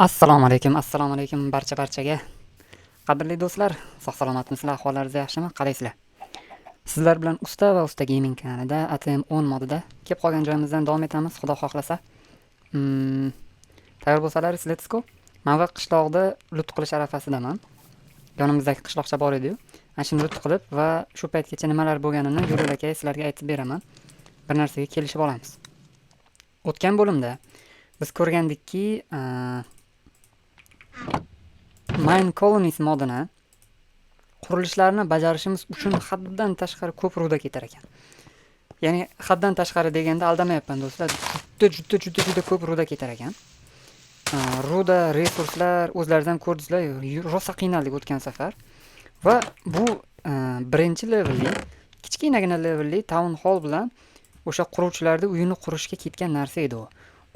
Assalomu alaykum, assalomu alaykum barcha-barchaga. Qadrli do'stlar, sog' salomatmisizlar, ahvollaringiz yaxshimi? Qalaysizlar? Sizlar bilan Usta va Usta Gaming kanalida ATM 10 modida kelib qolgan joyimizdan davom etamiz, xudo xohlasa. Tayyor bo'lsalaringiz, let's go. Men va qishloqda lut qilish arafasidaman. Yonimizdagi qishloqcha bor edi-yu. Ana shuni lut qilib va shu paytgacha nimalar bo'lganini yo'l-yo'lakay sizlarga aytib beraman. Bir narsaga kelishib olamiz. O'tgan bo'limda biz ko'rgandikki, Mine Colonies modini qurilishlarni bajarishimiz uchun haddan tashqari ko'p ruda ketar ekan. Ya'ni haddan tashqari deganda aldamayapman do'stlar, juda juda juda juda ko'p ruda ketar ekan. Ruda, resurslar o'zlaringiz ham ko'rdingizlar, rosa qiynaldik o'tgan safar. Va bu birinchi levelli, kichkinagina levelli town hall bilan o'sha quruvchilarni uyini qurishga ketgan narsa edi u.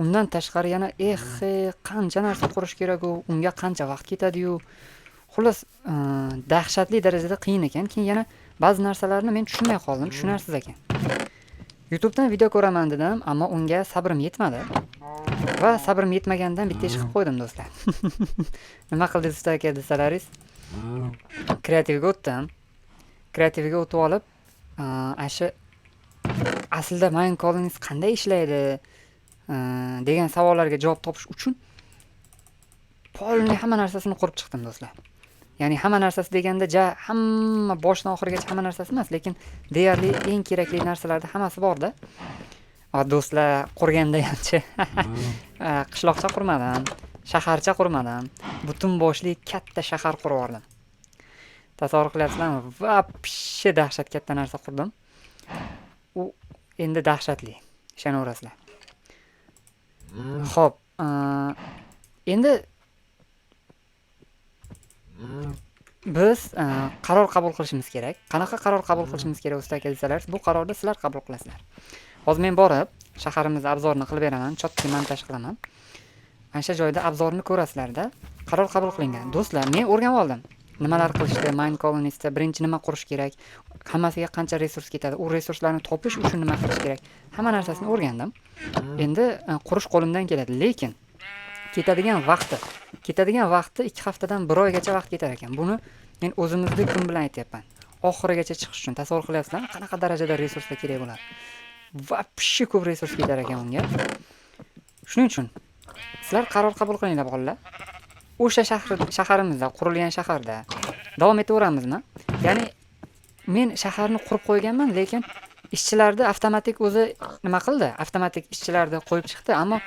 Undan tashqari yana qancha narsa qurish kerak u, unga qancha vaqt ketadi-yu. Xullas, dahshatli darajada qiyin ekan. Keyin yana ba'zi narsalarni men tushunmay qoldim, tushunarsiz ekan. YouTube'dan video ko'raman dedim, ammo unga sabrim yetmadi. Va sabrim yetmagandan bitta ish qilib qo'ydim do'stlar. Nima qildingiz usta aka desalaringiz, kreativga o'tdim. Kreativga o'tib olib, ana shu aslida Mine Colonies qanday ishlaydi degan savollarga javob topish uchun polni hamma narsasini qurib chiqdim do'stlar. Ya'ni hamma narsasi deganda ja hamma boshdan oxirigacha hamma narsasi emas, lekin deyarli eng kerakli narsalarda hammasi borda. Va do'stlar, qurganda hamchi qishloqcha qurmadim, shaharcha qurmadim, butun boshli katta shahar qurib yubordim. Tasavvur qilyapsizlarmi? Вообще dahshat katta narsa qurdim. U endi dahshatli, ishonaverasizlar. Xo'p, endi biz qaror qabul qilishimiz kerak. Qanaqa qaror qabul qilishimiz kerak usta aka desalar, bu qarorni sizlar qabul qilasizlar. Hozir men borib shaharimizni obzorni qilib beraman, чёткий montaj qilaman. Ana shu joyda obzorni ko'rasizlarda, qaror qabul qilingan. Do'stlar, men o'rganib oldim. Nimalar qilishdi, Mine Coloniesda birinchi nima qurish kerak, hammasiga qancha resurs ketadi, u resurslarni topish uchun nima qilish kerak, hamma narsasini o'rgandim. Endi qurish qo'limdan keladi, lekin ketadigan vaqti 2 haftadan 1 oygacha vaqt ketar ekan. Buni men o'zimizni kun bilan aytyapman. Oxirigacha chiqish uchun tasavvur qilyapsizlarmi, qanaqa darajada resurslar kerak bo'ladi. Вообще ko'p resurs ketar ekan unga. Shuning uchun sizlar qaror qabul qilinglar bolalar. O'sha shaharimizda, qurilgan shaharda davom etaveramizmi? Ya'ni men shaharni qurib qo'yganman, lekin ishchilarni avtomatik o'zi nima qildi? Avtomatik ishchilarni qo'yib chiqdi, ammo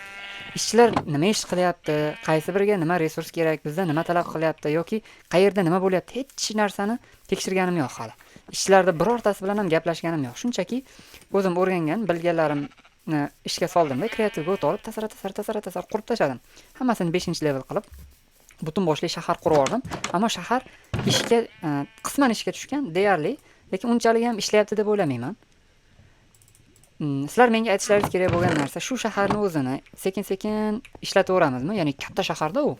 ishchilar nima ish qilyapti, qaysi biriga nima resurs kerak, bizdan nima talab qilyapti yoki qayerda nima bo'lyapti, hech narsani tekshirganim yo'q hali. Ishchilarni birortasi bilan ham gaplashganim yo'q. Shunchaki o'zim o'rgangan, bilganlarimni ishga soldimda, kreativga o'tib olib, tasara tasara tasara tasara qurib tashladim. Hammasini 5-level qilib, butun boshli shahar qurib yubordim. Ammo shahar ishga qisman ishga tushgan deyarli, lekin unchalik ham ishlayapti deb o'ylamayman. Sizlar menga aytishlaringiz kerak bo'lgan narsa shu shaharni o'zini sekin-sekin ishlataveramizmi? Ya'ni katta shaharda u.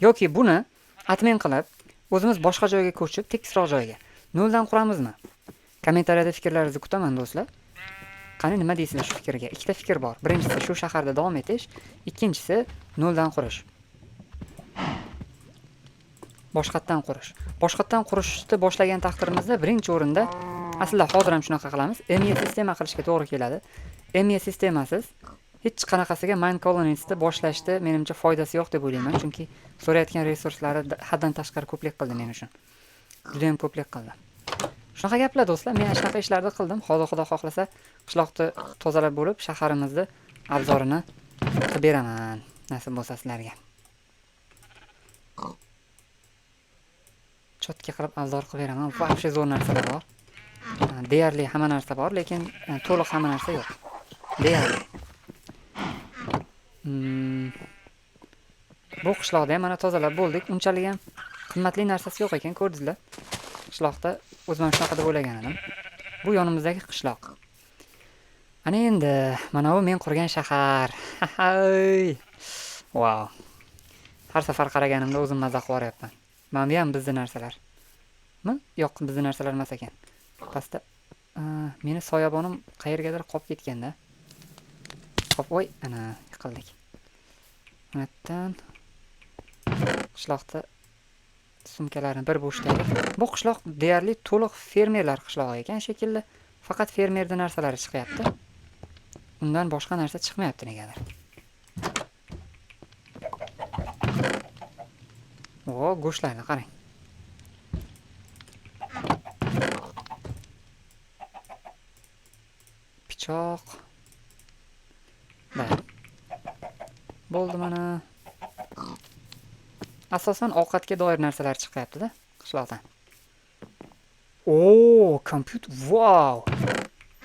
Yoki buni admin qilib, o'zimiz boshqa joyga ko'chib, tekisroq joyga noldan quramizmi? Kommentariyada fikrlaringizni kutaman do'stlar. Qani nima deysizlar shu fikrga? Ikkita fikr bor. Birinchisi shu shaharda davom etish, ikkinchisi noldan qurish. Boshqatdan qurish. Boshqatdan qurishni boshlagan taqdirimizda birinchi o'rinda aslida hozir ham shunaqa qilamiz. ME sistema qilishga to'g'ri keladi. ME sistemasiz hech qanaqasiga Mine Coloniesni boshlashda menimcha foydasi yo'q deb o'ylayman, chunki so'rayotgan resurslari haddan tashqari ko'plik qildi men uchun. Juda ham ko'plik qildi. Shunaqa gaplar do'stlar, men shunaqa ishlarni qildim. Hozir xudo xohlasa qishloqni tozalab bo'lib, shaharimizni obzorini qilib beraman, nasib bo'lsa sizlarga. Чёткий qilib obzor qilib beraman. Вообще zo'r narsalar bor. Deyarli hamma narsa bor, lekin to'liq hamma narsa yo'q. Deyarli. Bu qishloqda ham mana tozalab bo'ldik. Unchalik ham qimmatli narsasi yo'q ekan, ko'rdingizlar. Qishloqda o'zim ham shunaqa deb o'ylagan edim. Bu yonimizdagi qishloq. Ana endi mana bu men qurgan shahar. Vau. Har safar qaraganimda o'zim maza qilib yuboryapman. Mana bu ham bizni narsalar. Mi? Yo'q, bizni narsalar emas ekan. Pastda meni soyabonim qayergadir qolib ketganda. Hop, voy, ana yiqildik. Mana yerdan Qishloqda sumkalarni bir bo'shataylik. Bu qishloq deyarli to'liq fermerlar qishlog'i ekan shekilli. Faqat fermerda narsalari chiqyapti. Undan boshqa narsa chiqmayapti negadir. O, go'shtlarni qarang. Pichoq. Da. Bo'ldi mana. Asosan ovqatga doir narsalar chiqyapti-da qishloqdan. O, kompyuter, vau!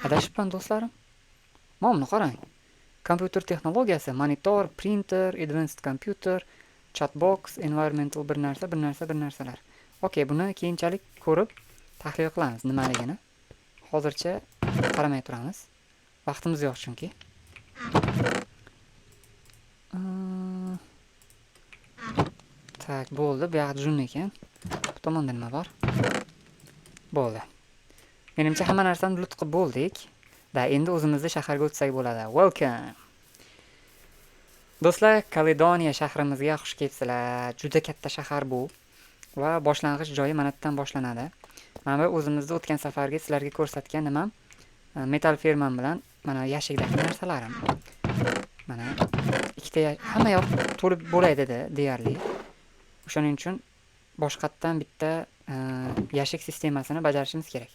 Adashibman do'stlarim. Mana buni qarang. Kompyuter texnologiyasi, monitor, printer, advanced computer, chatbox, environmental bir narsa, bir narsa, bir narsalar. Okey, buni keyinchalik ko'rib tahlil qilamiz nimaligini. Hozircha qaramay turamiz. Vaqtimiz yo'q chunki. Tak, bo'ldi. Bu yoq jun ekan. Bu tomonda nima bor? Bo'ldi. Menimcha hamma narsani loot qilib bo'ldik. Da, endi o'zimizni shaharga o'tsak bo'ladi. Welcome. Do'stlar, Kaledoniya shahrimizga xush kelibsizlar. Juda katta shahar bu va boshlang'ich joyi mana bu yerdan boshlanadi. Mana bu o'zimizni o'tgan safargi sizlarga ko'rsatgan nimam, metal fermam bilan mana yashikdagi narsalarim. Mana ikkita hamma yoq to'lib bo'lay dedi deyarli. O'shaning uchun boshqatdan bitta yashik sistemasini bajarishimiz kerak.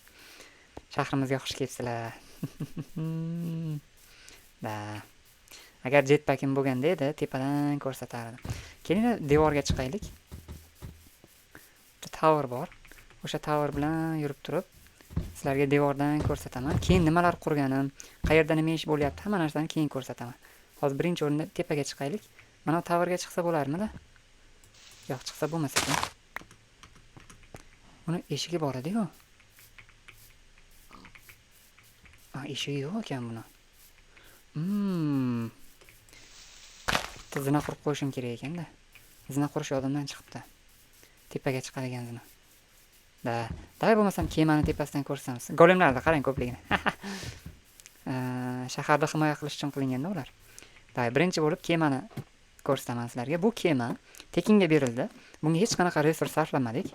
Shahrimizga xush kelibsizlar. Da. Agar jetpackim bo'lganda edi, tepadan ko'rsatardim. Kelinglar, devorga chiqaylik. Bitta tower bor. O'sha tower bilan yurib turib, sizlarga devordan ko'rsataman. Keyin nimalar qurganim, qayerda nima ish bo'lyapti, hamma narsani keyin ko'rsataman. Hozir birinchi o'rinda tepaga chiqaylik. Mana bu towerga chiqsa bo'larmidi? Yo'q, chiqsa bo'lmas ekan. Uni eshigi bor edi-ku. Ha, eshigi yo'q ekan buni. Bitta zina qurib qo'yishim kerak ekanda. Zina qurish yodimdan chiqibdi. Tepaga chiqadigan zina. Da, davay bo'lmasam kemani tepasidan ko'rsatamiz. Golemlarni qarang ko'pligini. Shaharni himoya qilish uchun qilinganda ular. Davay, birinchi bo'lib kemani ko'rsataman sizlarga. Bu kema tekinga berildi. Bunga hech qanaqa resurs sarflamadik.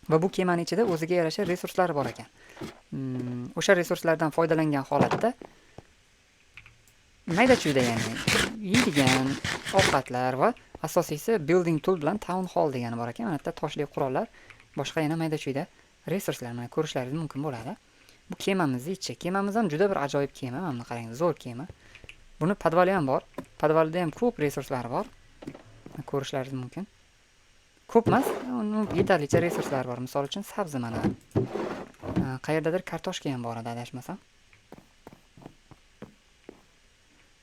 Va bu kemaning ichida o'ziga yarasha resurslari bor ekan. O'sha resurslardan foydalangan holatda mayda-chuyda, ya'ni yeydigan ovqatlar va asosiysi building tool bilan town hall degani bor ekan. Mana bu yerda toshli qurollar, boshqa yana mayda-chuyda resurslar mana ko'rishlaringiz mumkin bo'ladi. Bu kemamizning ichi. Kemamiz ham juda bir ajoyib kema. Mana buni qarang, zo'r kema. Buni podvali ham bor. Podvalida ham ko'p resurslar bor. Ko'rishlaringiz mumkin. Ko'p emas, uni yetarlicha resurslar bor. Misol uchun sabzi mana. Qayerdadir kartoshka ham bor edi, adashmasam.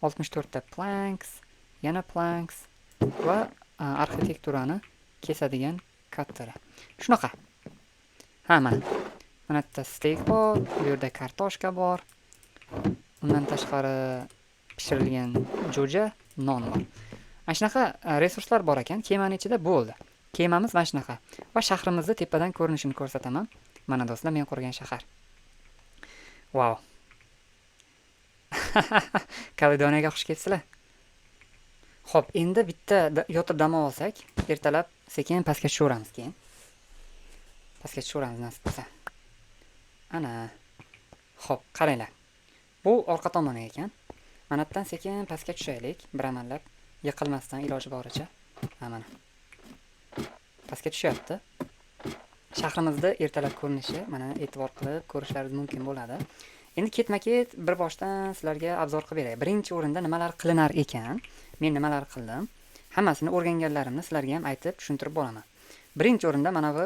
64 ta planks, yana planks va arxitekturani kesadigan kattara. Shunaqa. Ha, mana. Mana yerda steak bor, bu yerda kartoshka bor. Undan tashqari pishirilgan jo'ja, non bor. Mana shunaqa resurslar bor ekan, kemaning ichida bo'ldi. Kemamiz mana shunaqa. Va shahrimizni tepadan ko'rinishini ko'rsataman. Mana do'stlar, men qurgan shahar. Vau. Kaledoniyaga xush kelibsizlar. Xo'p, endi bitta yotib dam olsak, ertalab sekin pastga tushaveramiz keyin. Pastga tushaveramiz nasib bo'lsa. Ana. Xo'p, qaranglar. Bu orqa tomoni ekan. Mana bu yerdan sekin pastga tushaylik, bir amallab, yiqilmasdan iloji boricha. Ha, mana. Pastga tushyapti. Shahrimizda ertalab ko'rinishi, mana e'tibor qilib ko'rishlaringiz mumkin bo'ladi. Endi ketma-ket bir boshdan sizlarga obzor qilib beray. Birinchi o'rinda nimalar qilinar ekan, men nimalar qildim, hammasini o'rganganlarimni sizlarga ham aytib tushuntirib boraman. Birinchi o'rinda mana bu,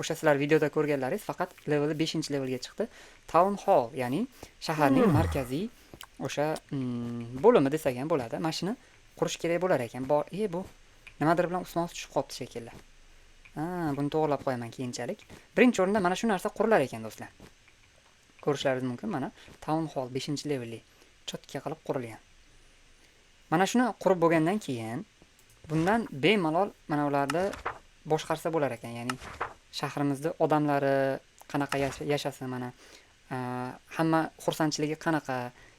o'sha sizlar videoda ko'rganlaringiz faqat leveli 5-levelga chiqdi. Town Hall, ya'ni shaharning markaziy o'sha, bo'limi desak ham bo'ladi. Mana shuni qurish kerak bo'lar ekan. Bor, bu nimadir bilan ustma-ust tushib qolibdi shekilli. Ha, buni to'g'rilab qo'yaman keyinchalik. Birinchi o'rinda mana shu narsa qurilar ekan do'stlar. Ko'rishlaringiz mumkin, mana Town Hall 5-levelli chotka qilib qurilgan. Mana shuni qurib bo'lgandan keyin bundan bemalol mana ularni boshqarsa bo'lar ekan. Ya'ni shahrimizda odamlari qanaqa yashasin, mana, hamma xursandchiligi qanaqa,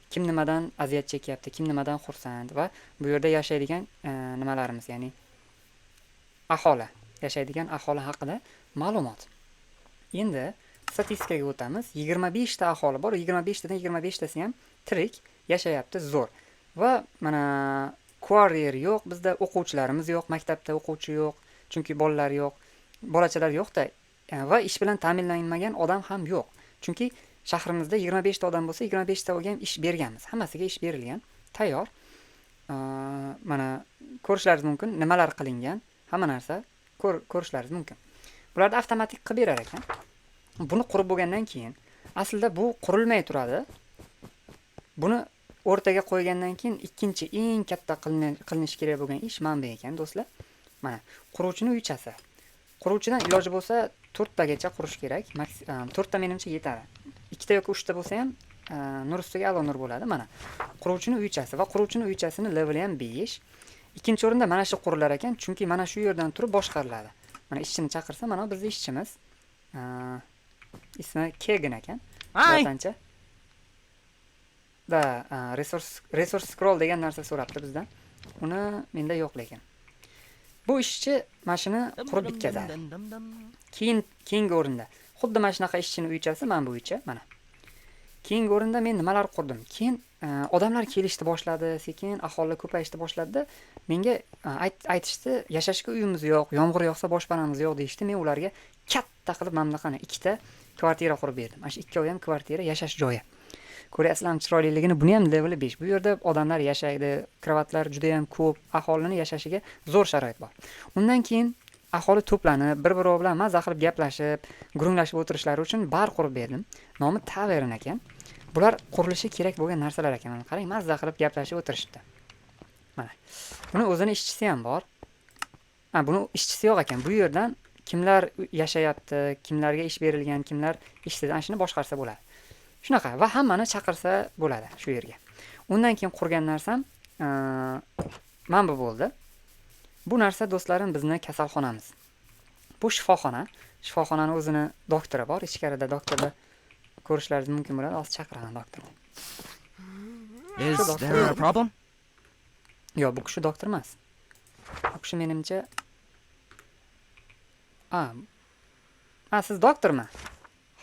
kim nimadan aziyat chekyapti, kim nimadan xursand va bu yerda yashaydigan, nimalarimiz, ya'ni Aholi, yashaydigan aholi haqida ma'lumot. Endi statistikaga o'tamiz. 25 ta aholi bor. 25 tadan 25 tasi ham tirik, yashayapti, zo'r. Va mana quarrier yo'q, bizda o'quvchilarimiz yo'q, maktabda o'quvchi yo'q, chunki bolalar yo'q, bolachalar yo'qda va ish bilan ta'minlanmagan odam ham yo'q. Chunki shahrimizda 25 ta odam bo'lsa, 25 taga ham ish berganmiz. Hammasiga ish berilgan, tayyor. Mana ko'rishlaringiz mumkin, nimalar qilingan, hamma narsa ko'rishlaringiz mumkin. Bularni avtomatik qilib berar ekan. Buni qurib bo'lgandan keyin, aslida bu qurilmay turadi. Buni o'rtaga qo'ygandan keyin ikkinchi eng katta qilinishi kerak bo'lgan ish mana bu ekan, do'stlar. Mana quruvchini uychasi. Quruvchidan iloji bo'lsa to'rttagacha qurish kerak. To'rtta menimcha yetadi. Ikkita yoki uchta bo'lsa ham nur ustiga a'lo nur bo'ladi. Mana quruvchini uychasi va quruvchini uychasini leveli ham 5. Ikkinchi o'rinda mana shu qurilar ekan, chunki mana shu yerdan turib boshqariladi. Mana ishchini chaqirsa, mana bu bizning ishchimiz. Ismi Kegan ekan. Hi. Vatancha. Да, resource scroll degan narsa so'rabdi bizdan. Uni menda yo'q lekin. Bu ishchi mana shuni qurib bitkazadi. Keyin keyingi o'rinda xuddi mana shunaqa ishchini uychasi, mana bu uycha, mana. Keyingi o'rinda men nimalar qurdim? Keyin odamlar kelishni boshladi, sekin aholi ko'payishni boshladida menga aytishdi, yashashga uyimiz yo'q, yomg'ir yog'sa boshpanamiz yo'q deyishdi. Men ularga katta qilib mana bunaqani ikkita kvartira qurib berdim. Mana shu ikkovi ham kvartira, yashash joyi. Ko'ryapsizlarmi chiroyliligini? Buni ham leveli 5. Bu yerda odamlar yashaydi, kravatlar juda ham ko'p, aholini yashashiga zo'r sharoit bor. Undan keyin aholi to'planib, bir-biri bilan maza qilib gaplashib, gurunglashib o'tirishlari uchun bar qurib berdim. Nomi Tavern ekan. Bular qurilishi kerak bo'lgan narsalar ekan. Mana qarang, mazza qilib gaplashib o'tirishibdi. Mana. Buni o'zini ishchisi ham bor. Ha, buni ishchisi yo'q ekan. Bu yerdan kimlar yashayapti, kimlarga ish berilgan, kimlar ishsiz, ana shuni boshqarsa bo'ladi. Shunaqa va hammani chaqirsa bo'ladi shu yerga. Undan keyin qurgan narsam mana bu bo'ldi. Bu narsa, do'stlarim, bizni kasalxonamiz. Bu shifoxona. Shifoxonani o'zini doktori bor. Ichkarida doktorni ko'rishlaringiz mumkin bo'ladi. Hozir chaqiraman doktorni. Is Doctor. there a problem? Yo'q, bu kishi doktor emas. Bu kishi menimcha. A. A, siz doktormi?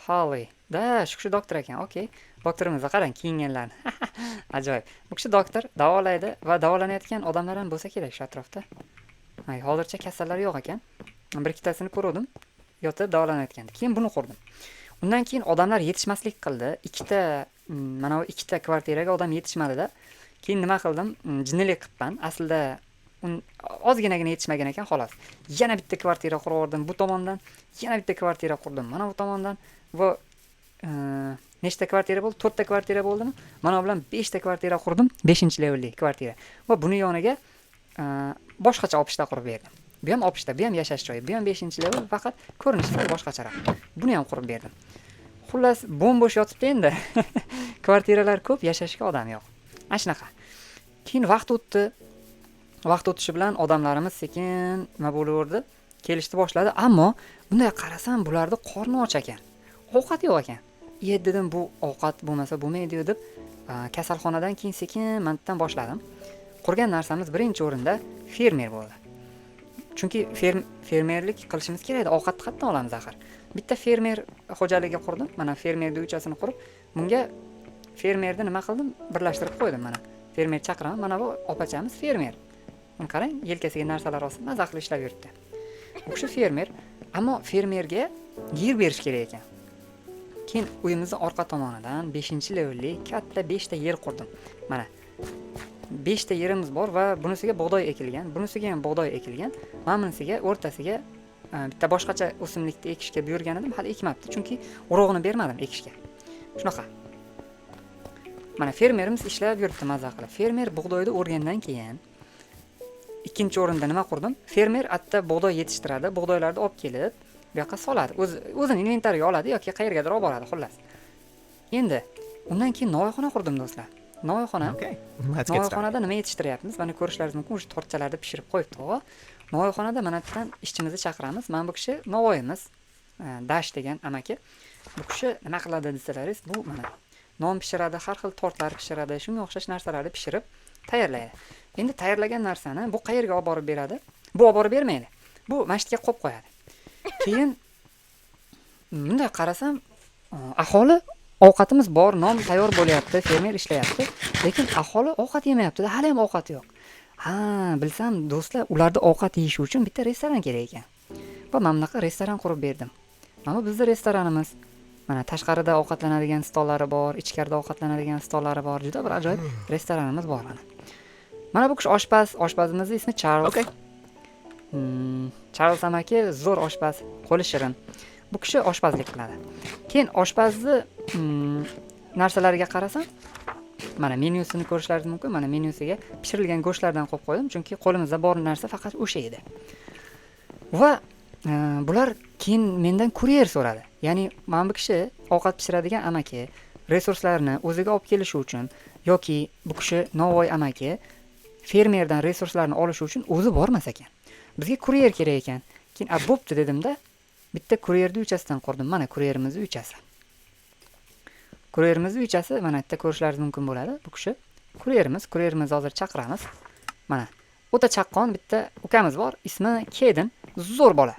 Holly. Да, shu kishi doktor ekan. Okey. Doktorimizni qarang, kiyinganlarni. Ajoyib. Bu kishi doktor, davolaydi va davolanayotgan odamlar ham bo'lsa kerak shu atrofda. Ay, hozircha kasallar yo'q ekan. Bir ikkitasini ko'ruvdim. Yotib davolanayotgandi. Keyin buni qurdim. Undan keyin odamlar yetishmaslik qildi. Ikkita mana bu ikkita kvartiraga odam yetishmadida. Keyin nima qildim? Jinnilik qilibman. Aslida ozginagina yetishmagan ekan, xolos. Yana bitta kvartira qurib yubordim bu tomondan, yana bitta kvartira qurdim mana bu tomondan va nechta kvartira bo'ldi? To'rtta kvartira bo'ldimi? Mana bu bilan beshta kvartira qurdim, 5-levelli kvartira. Va buni yoniga boshqacha obshta qurib berdim. Bu ham obshta, bu ham yashash joyi, bu ham 5-level, faqat ko'rinishi sal boshqacharoq. Buni ham qurib berdim. Xullas, bo'm-bo'sh yotibdi endi. Kvartiralar ko'p, yashashga odam yo'q. Ana shunaqa. Keyin vaqt o'tdi. Vaqt o'tishi bilan odamlarimiz sekin nima bo'laverdi? Kelishni boshladi, ammo bunday qarasam bularda qorni och ekan. Ovqat yo'q ekan. Iye dedim, bu ovqat bo'lmasa bo'lmaydi deb, kasalxonadan keyin sekin mantiqdan boshladim. Qurgan narsamiz birinchi o'rinda fermer bo'ldi. Chunki fermerlik qilishimiz kerak edi. Ovqatni qayerdan olamiz axir? Bitta fermer xo'jaligi qurdim. Mana fermerni uychasini qurib, bunga fermerni nima qildim? Birlashtirib qo'ydim mana. Fermer chaqiraman. Mana bu opachamiz fermer. Uni qarang, yelkasiga narsalar olsin, maza qilib ishlab yuribdi. Bu kishi fermer, ammo fermerga yer berish kerak ekan. Keyin uyimizni orqa tomonidan 5-levelli katta 5 ta yer qurdim. Mana 5 ta yerimiz bor va bunisiga bug'doy ekilgan, bunisiga ham bug'doy ekilgan. Mana bunisiga o'rtasiga bitta boshqacha o'simlikni ekishga buyurgan edim, hali ekmabdi, chunki urug'ini bermadim ekishga. Shunaqa. Mana fermerimiz ishlab yuribdi maza qilib. Fermer bug'doyni o'rgandan keyin ikkinchi o'rinda nima qurdim? Fermer atta bug'doy yetishtiradi, bug'doylarni olib kelib bu yoqqa soladi. O'zi o'zini inventariga oladi yoki qayergadir olib boradi, xullas. Endi undan keyin novvoyxona qurdim, do'stlar. Novvoyxona. Okay, let's get started. Novvoyxonada nima yetishtiryapmiz? Mana ko'rishlaringiz mumkin, o'sha tortchalarni pishirib qo'yibdi. Novvoyxonada mana bu yerdan ishchimizni chaqiramiz. Mana bu kishi novvoyimiz. Dash degan amaki. Bu kishi nima qiladi desalaringiz, bu mana non pishiradi, har xil tortlar pishiradi, shunga o'xshash narsalarni pishirib tayyorlaydi. Endi tayyorlagan narsani bu qayerga olib borib beradi? Bu olib borib bermaydi. Bu masjidga qo'yib qo'yadi. Keyin bunday qarasam, aholi ovqatimiz bor, non tayyor bo'lyapti, fermer ishlayapti, lekin aholi ovqat yemayapti-da, hali ham ovqati yo'q. Ha, bilsam do'stlar, ularda ovqat yeyish uchun bitta restoran kerak ekan. Va mana bunaqa restoran qurib berdim. Mana bu bizning restoranimiz. Mana tashqarida ovqatlanadigan stollari bor, ichkarida ovqatlanadigan stollari bor. Juda bir ajoyib restoranimiz bor mana. Mana bu kishi oshpaz, oshpazimizning ismi Charles. Okay. Charles amaki zo'r oshpaz, qo'li shirin. Bu kishi oshpazlik qiladi. Keyin oshpazni narsalariga qarasam, mana menyusini ko'rishlaringiz mumkin. Mana menyusiga pishirilgan go'shtlardan qo'yib qo'ydim, chunki qo'limizda bor narsa faqat o'sha edi. Va bular keyin mendan kuryer so'radi. Ya'ni mana bu kishi ovqat pishiradigan amaki resurslarni o'ziga olib kelishi uchun yoki bu kishi Navoiy amaki fermerdan resurslarni olishi uchun o'zi bormas ekan. Bizga kuryer kerak ekan. Keyin a bo'pti dedimda, bitta kuryerni uychasidan qurdim. Mana kuryerimizni uychasi. Kuryerimizni uychasi mana yerda ko'rishlaringiz mumkin bo'ladi. Bu kishi kuryerimiz, kuryerimizni hozir chaqiramiz. Mana o'ta chaqqon bitta ukamiz bor, ismi Kedin, zo'r bola.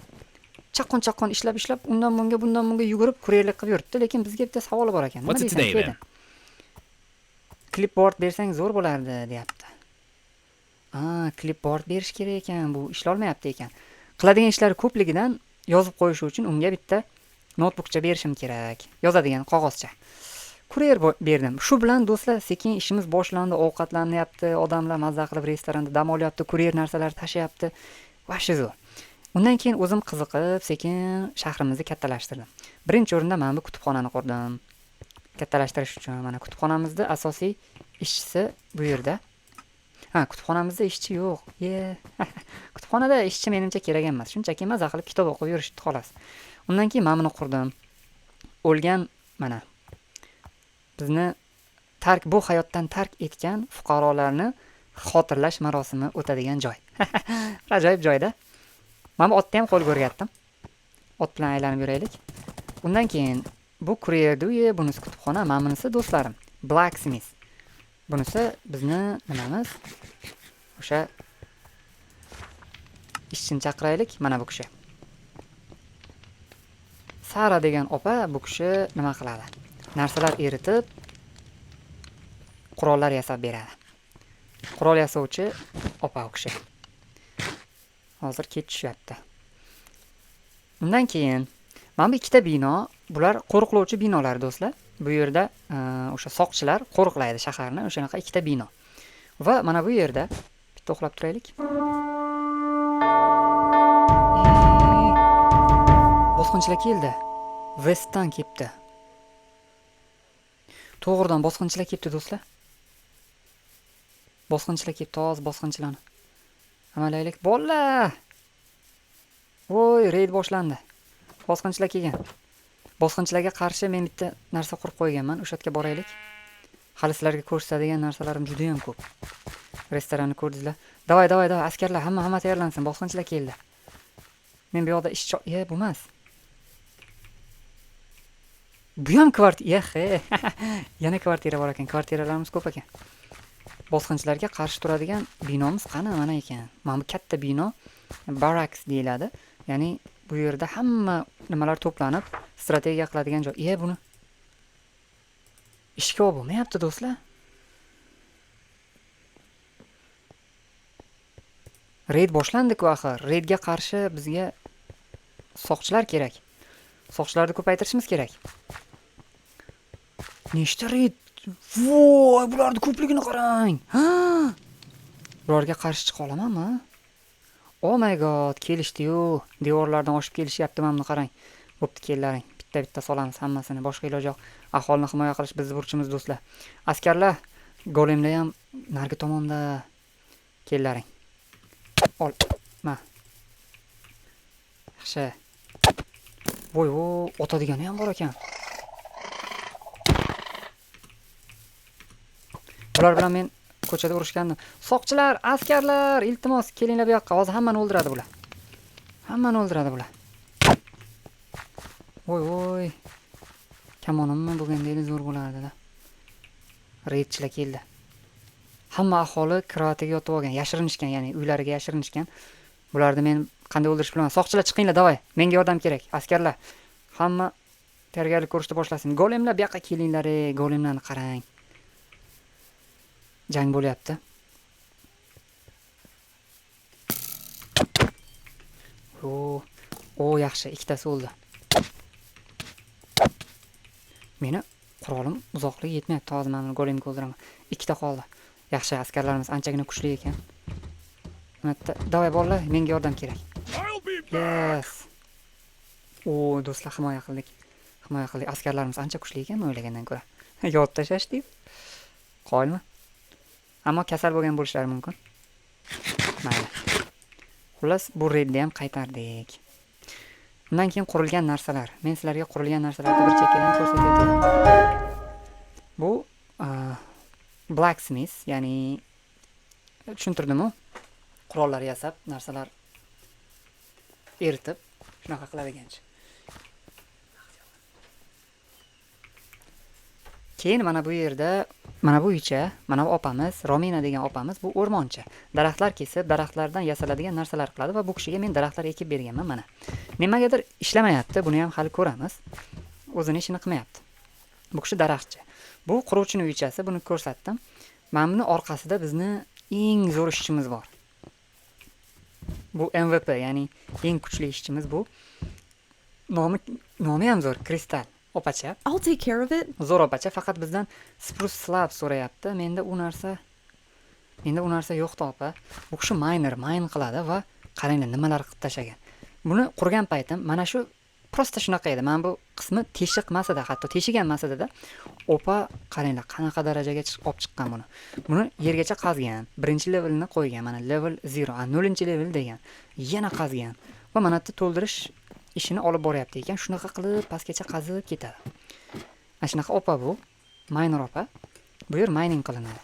Chaqqon-chaqqon ishlab ishlab undan bunga, bundan bunga yugurib kuryerlik qilib yuribdi, lekin bizga bitta savoli bor ekan. Nima What's it deysan, today, Kedin? then? Clipboard bersang zo'r bo'lardi, deyapti. Ha, clipboard berish kerak ekan, bu ishlolmayapti ekan. Qiladigan ishlari ko'pligidan yozib qo'yish uchun unga bitta notebookcha berishim kerak, yozadigan qog'ozcha. Kuryer berdim. Shu bilan do'stlar sekin ishimiz boshlandi, ovqatlanyapti, odamlar mazza qilib restoranda dam olyapti, kuryer narsalar tashiyapti. Vahshiy zo'r. Undan keyin o'zim qiziqib sekin shahrimizni kattalashtirdim. Birinchi o'rinda mana bu kutubxonani qurdim. Kattalashtirish uchun mana kutubxonamizda asosiy ishchisi bu yerda. Ha, kutubxonamizda ishchi yo'q. Ye. Kutubxonada ishchi menimcha kerak emas. Shunchaki maza qilib kitob o'qib yurishdi xolos. Undan keyin mana buni qurdim. O'lgan mana bizni bu hayotdan tark etgan fuqarolarni xotirlash marosimi o'tadigan joy. Bir ajoyib joyda. Mana bu otni ham qo'lga o'rgatdim. Ot bilan aylanib yuraylik. Undan keyin bu kuryerni uyi, bunisi kutubxona, mana bunisi do'stlarim, Blacksmith. Bunisi bizni nimamiz? O'sha ishchini chaqiraylik, mana bu kishi. Sara degan opa, bu kishi nima qiladi? Narsalar eritib, qurollar yasab beradi. Qurol yasovchi opa u kishi. Hozir kech tushyapti. Undan keyin mana bu ikkita bino, bular qo'riqlovchi binolar do'stlar. Bu yerda, o'sha soqchilar qo'riqlaydi shaharni, o'shanaqa ikkita bino. Va mana bu yerda bitta uxlab turaylik. Bosqinchilar keldi. Westdan kelibdi. To'g'ridan bosqinchilar kelibdi do'stlar. Bosqinchilar kelibdi, hozir bosqinchilarni amalaylik. Bolalar! Voy, reyd boshlandi. Bosqinchilar kelgan. Bosqinchilarga qarshi men bitta narsa qurib qo'yganman. O'sha yerga boraylik. Hali sizlarga ko'rsatadigan narsalarim juda ham ko'p. Restoranni ko'rdingizlar. Davay, davay, davay, askarlar, hamma tayyorlansin. Bosqinchilar keldi. Men bu yoqda ish ye, bu emas. Bu ham ye, he. Yana kvartira bor ekan. Kvartiralarimiz ko'p ekan. Bosqinchilarga qarshi turadigan binomiz qani mana ekan. Mana bu katta bino barracks deyiladi. Ya'ni bu yerda hamma nimalar to'planib strategiya qiladigan joy. Buni ishga olib bo'lmayapti do'stlar. Reyd boshlandi-ku axir. Reydga qarshi bizga soqchilar kerak. Soqchilarni ko'paytirishimiz kerak. Nechta reyd? Voy, bularning ko'pligini qarang. Ha! Bularga qarshi chiqa olamanmi? Oh my god, kelishdi-yu. Devorlardan oshib kelishyapti, mana buni qarang. Bo'pti, kellaring. Bitta-bitta solamiz hammasini, boshqa iloji yo'q. Aholini himoya qilish bizning burchimiz do'stlar. Askarlar, golemlar ham narigi tomonda. Kellaring. Ol. Ma. Yaxshi. Voy, voy, otadigani ham bor ekan. Bular bilan men ko'chada urushgandim. Soqchilar, askarlar, iltimos kelinglar bu yoqqa. Hozir hammani o'ldiradi bular. Hammani o'ldiradi bular. Voy, voy. Kamonimmi bo'lganda edi zo'r bo'lardi-da. Reydchilar keldi. Hamma aholi kravatiga yotib olgan, yashirinishgan, ya'ni uylariga yashirinishgan. Bularni men Qanday o'ldirish bilmadim. Soqchilar chiqinglar, davay. Menga yordam kerak. Askarlar, hamma tayyorgarlik ko'rishni boshlasin. Golemlar bu yoqqa kelinglar, ey, golemlarni qarang. Jang bo'lyapti. O, o, yaxshi, ikkitasi o'ldi. Meni qurolim uzoqligi yetmayapti. Hozir mana buni golemga o'ldiraman. Ikkita qoldi. Yaxshi, askarlarimiz anchagina kuchli ekan. Mana davay bolalar, menga yordam kerak. Yes. O, do'stlar, himoya qildik. Himoya qildik. Askarlarimiz ancha kuchli ekan, men o'ylagandan ko'ra. Yod tashlashdi. Qoyilmi? Ammo kasal bo'lgan bo'lishlari mumkin. Mayli. Xullas, bu reydni ham qaytardik. Undan keyin qurilgan narsalar. Men sizlarga qurilgan narsalarni bir chekkadan ko'rsatib o'taman. Bu blacksmith, ya'ni tushuntirdim-u, qurollar yasab, narsalar eritib, shunaqa qiladiganchi. Keyin mana bu yerda, mana bu uycha, mana bu opamiz, Romina degan opamiz, bu o'rmonchi. Daraxtlar kesib, daraxtlardan yasaladigan narsalar qiladi va bu kishiga men daraxtlar ekib berganman mana. Nimagadir ishlamayapti, buni ham hali ko'ramiz. O'zini ishini qilmayapti. Bu kishi daraxtchi. Bu quruvchining uychasi, buni ko'rsatdim. Mana buni orqasida bizni eng zo'r ishchimiz bor. Bu MVP, ya'ni eng kuchli ishchimiz bu. Nomi ham zo'r, Kristal opacha. I'll take care of it. Zo'r opacha, faqat bizdan spruce slab so'rayapti. Menda u narsa yo'q-da opa. Bu kishi miner, mine qiladi va qaranglar nimalar qilib tashlagan. Buni qurgan paytim mana shu prosta shunaqa edi. Mana bu qismi teshiq emas edi, hatto teshik ham emas edi-da. Opa qaranglar qanaqa darajaga olib chiqqan buni. Buni yergacha qazgan, birinchi levelni qo'ygan, mana level 0, nollinchi level degan. Yana qazgan va mana bu yerda to'ldirish ishini olib boryapti ekan. Shunaqa qilib pastgacha qazib ketadi. Mana shunaqa opa bu, miner opa. Bu yer mining qilinadi.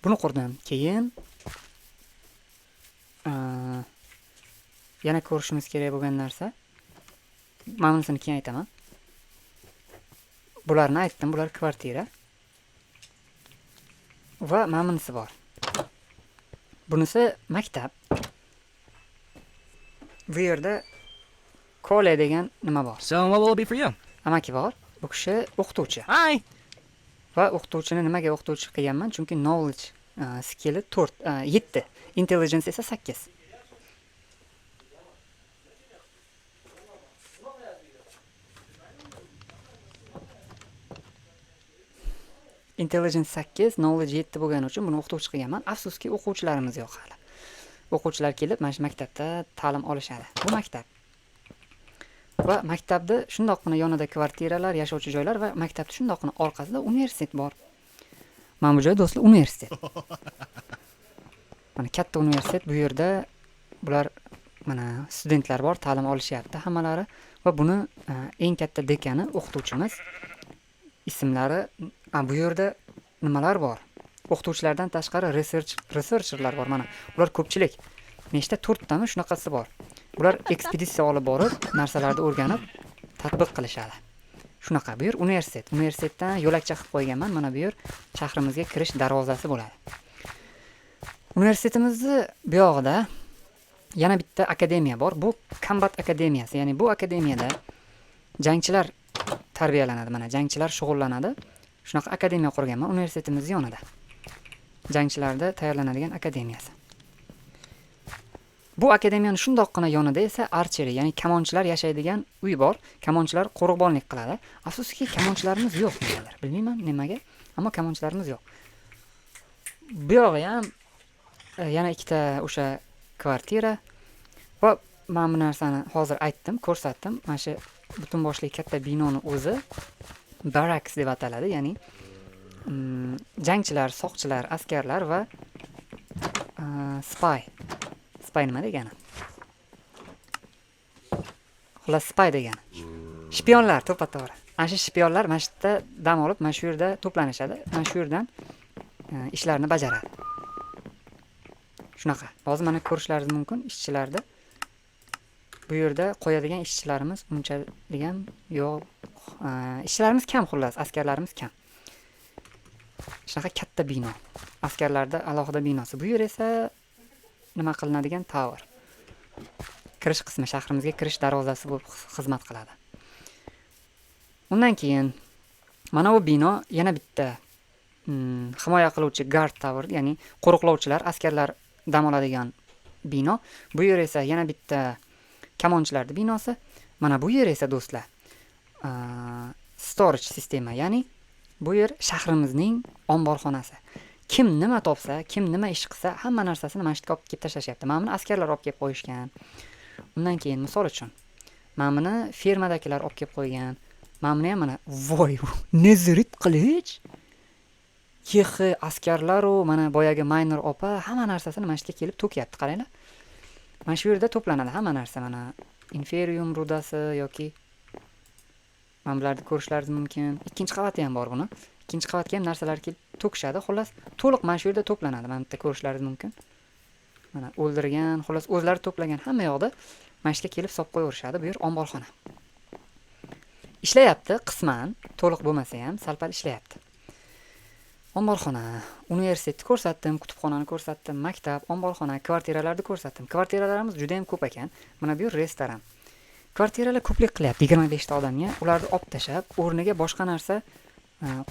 Buni qurdim. Keyin, yana ko'rishimiz kerak bo'lgan narsa, mana bunisini keyin aytaman. Bularni aytdim, bular kvartira. Va mana bunisi bor. Bunisi maktab. Bu yerda Kole degan nima bor? So, what will it be for you? Amaki bor. Bu kishi o'qituvchi. Hi. Va o'qituvchini nimaga o'qituvchi qilganman? Chunki knowledge skilli 4, 7, intelligence esa 8. Intelligence 8, knowledge 7 bo'lgani uchun buni o'qituvchi qilganman. Afsuski, o'quvchilarimiz yo'q hali. O'quvchilar kelib mana shu maktabda ta'lim olishadi. Bu maktab. Va maktabda shundoqqina yonida kvartiralar, yashovchi joylar va maktabda shundoqqina orqasida universitet bor. Mana bu joy do'stlar universitet. Mana katta universitet, bu yerda bular mana studentlar bor, ta'lim olishyapti hammalari va buni eng katta dekani o'qituvchimiz. Ismlari, bu yerda nimalar bor? O'qituvchilardan tashqari researcherlar bor mana. Ular ko'pchilik. Nechta? 4tami shunaqasi bor. Ular ekspeditsiya olib borib, narsalarni o'rganib, tatbiq qilishadi. Shunaqa bu yer universitet. Universitetdan yo'lakcha qilib qo'yganman. Mana bu yer shahrimizga kirish darvozasi bo'ladi. Universitetimizni bu yog'ida yana bitta akademiya bor. Bu Combat akademiyasi. Ya'ni bu akademiyada jangchilar tarbiyalanadi. Mana jangchilar shug'ullanadi. Shunaqa akademiya qurganman universitetimiz yonida. Jangchilarda tayyorlanadigan akademiyasi. Bu akademiyani shundoqqina yonida esa archery, ya'ni kamonchilar yashaydigan uy bor. Kamonchilar qo'riqbonlik qiladi. Afsuski, kamonchilarimiz yo'q negadir. Bilmayman nimaga, ammo kamonchilarimiz yo'q. Bu yog'i ham yana ikkita o'sha kvartira va mana bu narsani hozir aytdim, ko'rsatdim. Mana shu butun boshli katta binoni o'zi barracks deb ataladi, ya'ni, jangchilar, soqchilar, askarlar va spy. Spy nima degani? Xullas, spy degani. Shpionlar, to'ppa-to'g'ri. Ana shu shpionlar mana shu yerda dam olib, mana shu yerda to'planishadi. Mana shu yerdan ishlarini bajaradi. Shunaqa. Hozir mana ko'rishlaringiz mumkin ishchilarda. Bu yerda qo'yadigan ishchilarimiz unchalik ham yo'q. Ishchilarimiz kam, xullas, askarlarimiz kam. Shunaqa katta bino. Askarlarda alohida binosi. Bu yer esa nima qilinadigan tower. Kirish qismi, shahrimizga kirish darvozasi bo'lib xizmat qiladi. Undan keyin mana bu bino yana bitta himoya qiluvchi guard tower, ya'ni qo'riqlovchilar, askarlar dam oladigan bino. Bu yer esa yana bitta kamonchilarning binosi. Mana bu yer esa, do'stlar, storage sistema, ya'ni bu yer shahrimizning omborxonasi. Kim nima topsa, kim nima ish qilsa, hamma narsasini mana shu yerga olib kelib tashlashyapti. Mana buni askarlar olib kelib qo'yishgan. Undan keyin, misol uchun, mana buni fermadagilar olib kelib qo'ygan. Mana buni ham, mana, voy, nezerit qilich. Yexi askarlar-u, mana boyagi miner opa hamma narsasini mana shu yerga kelib to'kyapti, qaranglar. Mana shu yerda to'planadi hamma narsa, mana inferium rudasi yoki mana bularni ko'rishlaringiz mumkin. Ikkinchi qavati ham bor buni. Ikkinchi qavatga ham narsalar kelib to'kishadi. Xullas, to'liq mana shu yerda to'planadi. Mana bu yerda ko'rishlaringiz mumkin. Mana o'ldirgan, xullas, o'zlari to'plagan hamma yoqda mana shu yerga kelib solib qo'yaverishadi. Bu yer omborxona. Ishlayapti qisman, to'liq bo'lmasa ham sal-pal ishlayapti. Omborxona, universitetni ko'rsatdim, kutubxonani ko'rsatdim, maktab, omborxona, kvartiralarni ko'rsatdim. Kvartiralarimiz juda ham ko'p ekan. Mana bu yer restoran. Kvartiralar ko'plik qilyapti 25 ta odamga. Ularni olib tashlab, o'rniga boshqa narsa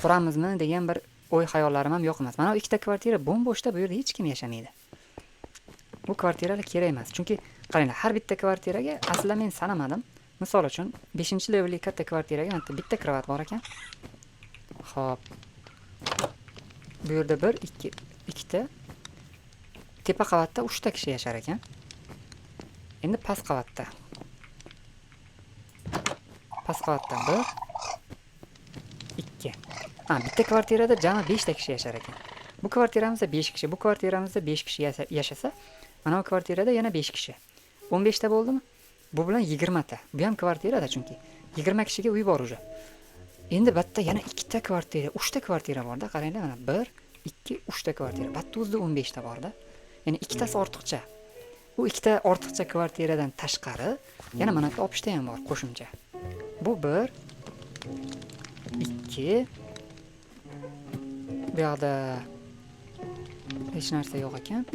quramizmi degan bir o'y xayollarim ham yo'q emas. Mana bu ikkita kvartira bo'm-bo'shda, bu yerda hech kim yashamaydi. Bu kvartiralar kerak emas. Chunki qaranglar, har bitta kvartiraga aslida men sanamadim. Misol uchun, 5-levelli katta kvartiraga mana bitta krovat bor ekan. Xo'p. Bu yerda 1, 2, ikkita. Tepa qavatda 3 ta kishi yashar ekan. Endi past qavatda. Past qavatda 1, 2. Ha, bitta kvartirada jami 5 ta kishi yashar ekan. Bu kvartiramizda 5 kishi, bu kvartiramizda 5 kishi yashasa, mana bu kvartirada yana 5 kishi. 15 ta bo'ldimi? Bu bilan 20 ta. Bu ham kvartirada chunki. 20 kishiga uy bor уже. Endi bu yerda yana ikkita kvartira, 3 ta kvartira borda, qaranglar, mana 1, 2, 3 ta kvartira. Bu yerda o'zida 15 ta borda. Ya'ni ikkitasi ortiqcha. Bu ikkita ortiqcha kvartiradan tashqari yana mana bu yerda 60 ta ham bor qo'shimcha. Bu 1, 2, bu yoqda hech narsa yo'q ekan.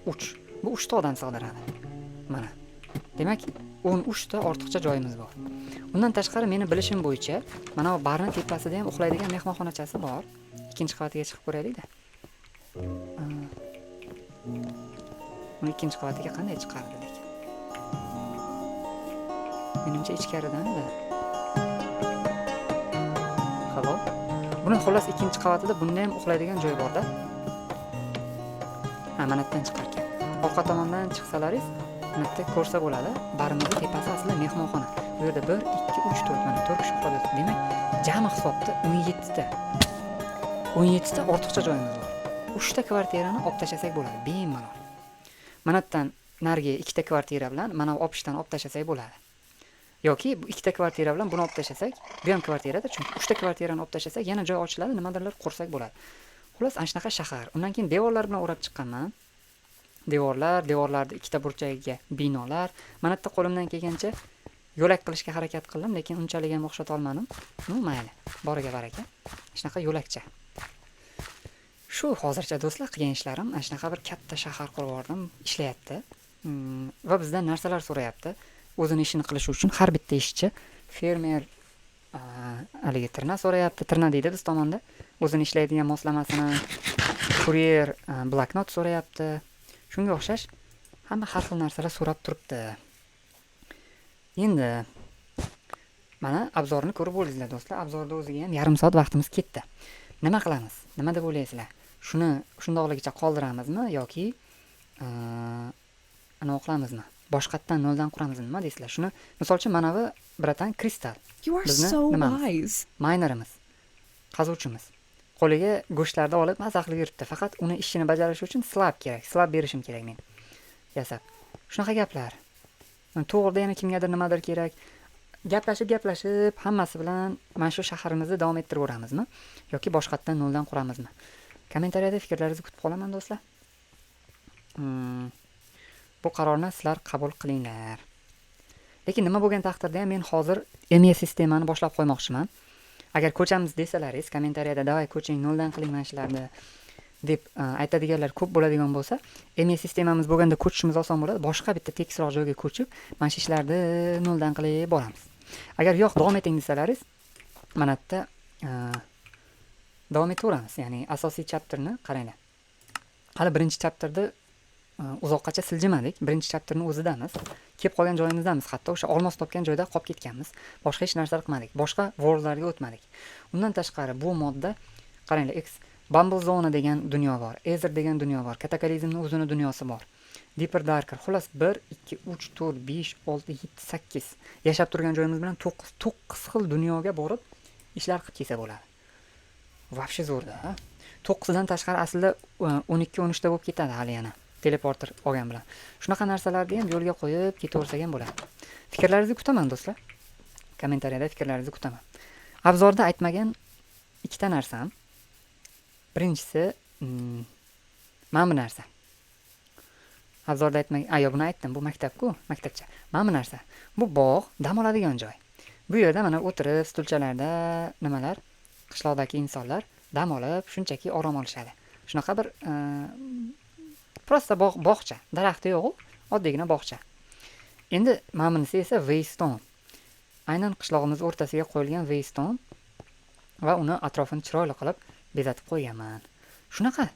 3. Bu 3 ta odam sig'diradi. Mana. Demak, 13 ta ortiqcha joyimiz bor. Undan tashqari, meni bilishim bo'yicha, mana bu barni tepasida ham uxlaydigan mehmonxonachasi bor. Ikkinchi qavatiga chiqib ko'raylik-da. Uni ikkinchi qavatiga qanday chiqardi lekin? Menimcha, ichkaridan-da. Halo. Buni, xullas, ikkinchi qavatida bunda ham uxlaydigan joy borda. Ha, mana yerdan chiqar ekan. Orqa tomondan chiqsalaringiz, mana yerda ko'rsa bo'ladi. Barimizni tepasi aslida mehmonxona. Bu yerda 1, 2, 3, 4, mana 4 kishi uxlab yotibdi. Demak, jami hisobda 17 ta. 17 ta ortiqcha joyimiz bor. 3 ta kvartirani olib tashlasak bo'ladi, bemalol. Mana yerdan narigi ikkita kvartira bilan mana bu 60 tani olib tashlasak bo'ladi. Yoki bu ikkita kvartira bilan buni olib tashlasak, bu ham kvartirada, chunki 3 ta kvartirani olib tashlasak, yana joy ochiladi, nimadirlar qursak bo'ladi. Xullas, ana shunaqa shahar. Undan keyin devorlar bilan o'rab chiqqanman. Devorlar, devorlarni ikkita burchagiga binolar. Mana yerda qo'limdan kelgancha yo'lak qilishga harakat qildim, lekin unchalik ham o'xshata olmadim. Ну, mayli, boriga baraka. Shunaqa yo'lakcha. Shu hozircha, do'stlar, qilgan ishlarim. Ana shunaqa bir katta shahar qurib yubordim, ishlayapti. Va bizdan narsalar so'rayapti. O'zini ishini qilishi uchun har bitta ishchi, fermer, haligi tirna so'rayapti. Tirna deydi biz tomonda. O'zini ishlaydigan moslamasini, kuryer, bloknot so'rayapti. Shunga o'xshash hamma har xil narsalar so'rab turibdi. Endi mana обзор ni ko'rib bo'ldinglar, do'stlar. Обзор da o'ziga ham yarim soat vaqtimiz ketdi. Nima qilamiz? Nima deb o'ylaysizlar? Shuni shundoqligicha qoldiramizmi yoki anavi qilamizmi? Boshqatdan, noldan quramizmi? Nima deysizlar? Shuni, misol uchun, mana bu, братан, kristal. You are Bizni so nimamiz? wise. Maynerimiz. Qazuvchimiz. Qo'liga go'shtlarni olib maza qilib yuribdi. Faqat uni ishini bajarishi uchun slab kerak. Slab berishim kerak men. Yasab. Shunaqa gaplar. To'g'rida yana kimgadir nimadir kerak. Gaplashib, gaplashib hammasi bilan mana shu shaharimizni davom ettiraveramizmi yoki boshqatdan, noldan quramizmi? Kommentariyada fikrlaringizni kutib qolaman, do'stlar. Bu qarorni sizlar qabul qilinglar. Lekin nima bo'lgan taqdirda ham men hozir ME sistemani boshlab qo'ymoqchiman. Agar ko'chamiz desalaringiz, kommentariyada "Давай, ko'ching, noldan qiling mana shularni" deb aytadiganlar ko'p bo'ladigan bo'lsa, ME sistemamiz bo'lganda ko'chishimiz oson bo'ladi. Boshqa bitta tekisroq joyga ko'chib, mana shu ishlarni noldan qilib boramiz. Agar yo'q, davom eting desalaringiz, mana bu yerda davom etaveramiz. Ya'ni asosiy chapterni qaranglar. Hali birinchi chapterda uzoqqacha siljimadik. Birinchi chapterni o'zidamiz. Kelib qolgan joyimizdamiz, hatto o'sha olmos topgan joyda qolib ketganmiz. Boshqa hech narsa qilmadik. Boshqa worldlarga o'tmadik. Undan tashqari bu modda qaranglar, X Bumble Zone degan dunyo bor, Aether degan dunyo bor, Cataclysmning o'zini dunyosi bor. Deeper Darker, xullas 1 2 3 4 5 6 7 8 yashab turgan joyimiz bilan 9 xil dunyoga borib ishlar qilib kelsa bo'ladi. Вообще zo'rda, ha? 9 dan tashqari aslida 12 13 ta bo'lib ketadi hali yana teleporter olgan bilan. Shunaqa narsalarni ham yo'lga qo'yib ketaversak ham bo'ladi. Fikrlaringizni kutaman do'stlar. Kommentariyada fikrlaringizni kutaman. Обзор da aytmagan ikkita narsam. Birinchisi, mana bu narsa. Обзор da aytmagan, a, yo'q, buni aytdim, bu maktab-ku, maktabcha. Mana bu narsa. Bu bog', dam oladigan joy. Bu yerda mana o'tirib stulchalarda nimalar, qishloqdagi insonlar dam olib, shunchaki orom olishadi. Shunaqa bir просто bog', bog'cha, daraxti yo'q, oddiygina bog'cha. Endi mana bunisi esa Waystone. Aynan qishlog'imiz o'rtasiga qo'yilgan Waystone va uni atrofini chiroyli qilib bezatib qo'yganman. Shunaqa.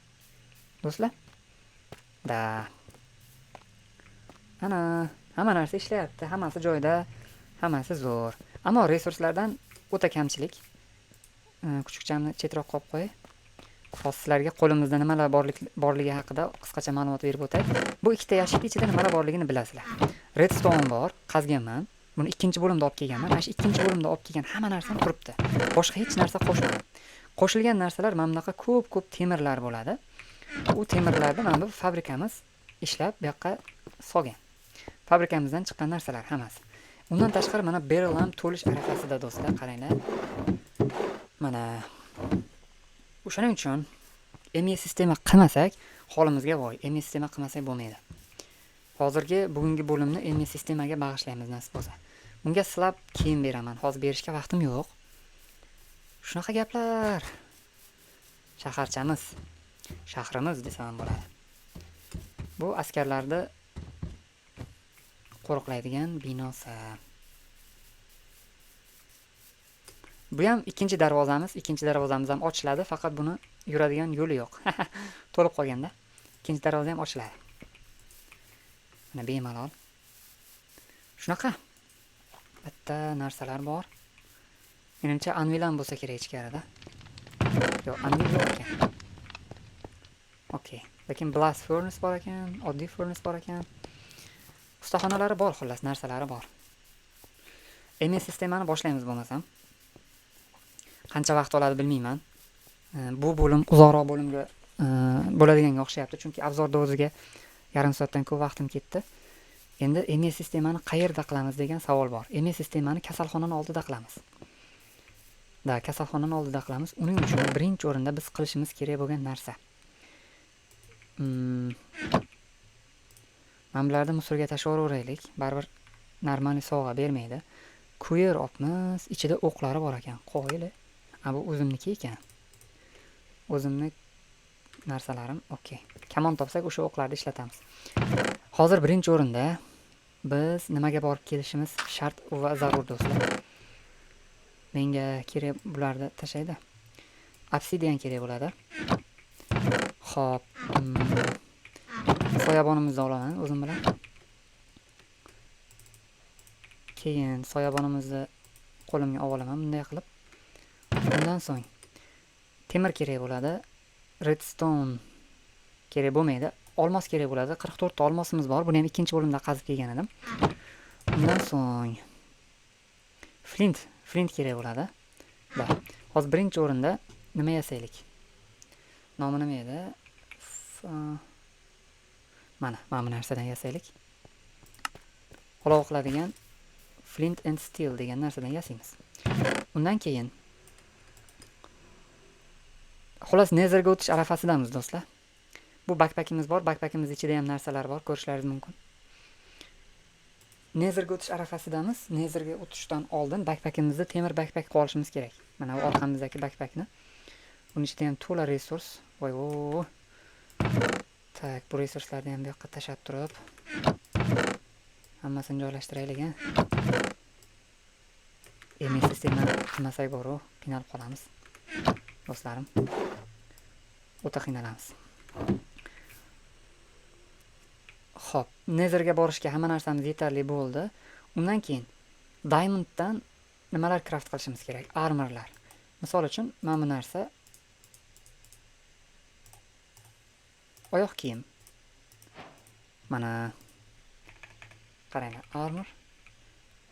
Do'stlar. Да. Ana, hamma narsa ishlayapti, hammasi joyida, hammasi zo'r. Ammo resurslardan o'ta kamchilik. Kuchukchamni chetroq qo'yib qo'yay. Hozir sizlarga qo'limizda nimalar borligi haqida qisqacha ma'lumot berib o'tay. Bu ikkita yashikni ichida nimalar borligini bilasizlar. Redstone bor, qazganman. Buni ikkinchi bo'limda olib kelganman. Mana shu ikkinchi bo'limda olib kelgan hamma narsam turibdi. Boshqa hech narsa qo'shmadim. Qo'shilgan narsalar mana bunaqa ko'p-ko'p temirlar bo'ladi. U temirlarni mana bu fabrikamiz ishlab bu yoqqa solgan. Fabrikamizdan chiqqan narsalar hammasi. Undan tashqari mana barrel ham to'lish arafasida do'stlar, qaranglar. Mana o'shaning uchun ME sistema qilmasak, holimizga voy. ME sistema qilmasak bo'lmaydi. Hozirgi bugungi bo'limni ME sistemaga bag'ishlaymiz nasib bo'lsa. Bunga slab keyin beraman. Hozir berishga vaqtim yo'q. Shunaqa gaplar. Shaharchamiz, shahrimiz desam ham bo'ladi. Bu askarlarni qo'riqlaydigan binosi. Bu ham ikkinchi darvozamiz. Ikkinchi darvozamiz ham ochiladi, faqat buni yuradigan yo'li yo'q. To'lib qolganda ikkinchi darvoza ham ochiladi. Mana bemalol. Shunaqa. Bitta narsalar bor. Menimcha anvil ham bo'lsa kerak ichkarida. Yo'q, anvil yo'q ekan. Okey. Lekin blast furnace bor ekan, oddiy furnace bor ekan. Ustaxonalari bor, xullas, narsalari bor. ME sistemani boshlaymiz bo'lmasam. Qancha vaqt oladi bilmayman. Bu bo'lim uzoqroq bo'limga bo'ladiganga o'xshayapti, chunki обзор da o'ziga yarim soatdan ko'p vaqtim ketdi. Endi ME sistemani qayerda qilamiz degan savol bor. ME sistemani kasalxonani oldida qilamiz. Да, kasalxonani oldida qilamiz. Uning uchun birinchi o'rinda biz qilishimiz kerak bo'lgan narsa. Mana bularni мусор ga tashlaveraylik. Baribir нормальный sovg'a bermaydi. Kuyer opmiz, ichida o'qlari bor ekan. Qoyil. A, bu o'zimniki ekan. O'zimni narsalarim, okey. Kamon topsak o'sha o'qlarni ishlatamiz. Hozir birinchi o'rinda biz nimaga borib kelishimiz shart va zarur do'stlar. Menga kerak bularni tashlaydi. Obsidian kerak bo'ladi. Xo'p, soyabonimizni olaman o'zim bilan. Keyin soyabonimizni qo'limga olib olaman bunday qilib. Undan so'ng temir kerak bo'ladi. Redstone kerak bo'lmaydi. Olmos kerak bo'ladi. 44 ta olmosimiz bor. Buni ham ikkinchi bo'limda qazib kelgan edim. Undan so'ng flint kerak bo'ladi. Da. Hozir birinchi o'rinda nima yasaylik? Nomi nima edi? Mana bu narsadan yasaylik. Olov qiladigan flint and steel degan narsadan yasaymiz. Undan keyin xullas Netherga o'tish arafasidamiz do'stlar. Bu backpackimiz bor, backpackimiz ichida ham narsalar bor, ko'rishlaringiz mumkin. Netherga o'tish arafasidamiz. Netherga o'tishdan oldin backpackimizni temir backpack qilib olishimiz kerak. Mana bu orqamizdagi backpackni. Uning ichida ham to'la resurs. Voy vo. Tak, bu resurslarni ham bu yoqqa tashlab turib, hammasini joylashtiraylik, ha. Endi sistemani qilmasak boru, qiynalib qolamiz. Do'stlarim, o'ta qiynalamiz. Xo'p, Netherga borishga hamma narsamiz yetarli bo'ldi. Undan keyin Diamonddan nimalar craft qilishimiz kerak? Armorlar. Misol uchun, mana bu narsa oyoq kiyim. Mana qaranglar, armor.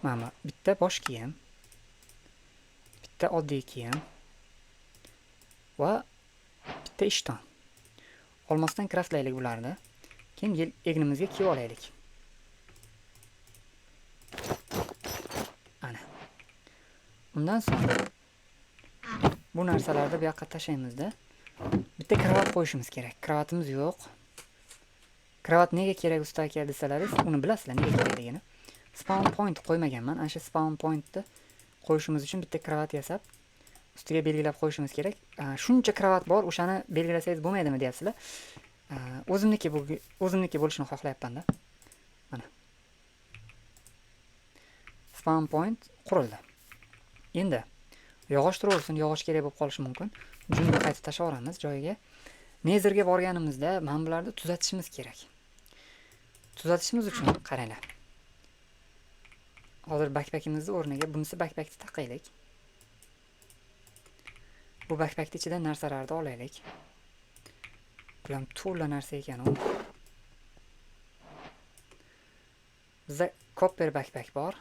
Mana bu bitta bosh kiyim, bitta oddiy kiyim va bitta ishton. Olmosdan craftlaylik bularni. Keyin egnimizga kiyib olaylik. Ana. Undan so'ng bu narsalarni bu yoqqa tashlaymizda. Bitta kravat qo'yishimiz kerak. Kravatimiz yo'q. Kravat nega kerak usta aka desalaringiz, uni bilasizlar nega kerakligini. Spawn point qo'ymaganman. Ana shu spawn pointni qo'yishimiz uchun bitta kravat yasab, ustiga belgilab qo'yishimiz kerak. Shuncha kravat bor, o'shani belgilasangiz bo'lmaydimi deyapsizlar. O'zimniki bo'lishini xohlayapman-da. Mana. Spawn point qurildi. Endi yog'och turaversin, yog'och kerak bo'lib qolishi mumkin. Junni qaytib tashlab yuboramiz joyiga. Netherga borganimizda mana bularni tuzatishimiz kerak. Tuzatishimiz uchun qaranglar. Hozir backpackimizni o'rniga bunisi backpackni taqaylik. Bu backpackni ichidan narsalarni olaylik. Bu ham to'la narsa ekan u. Bizda copper backpack bor.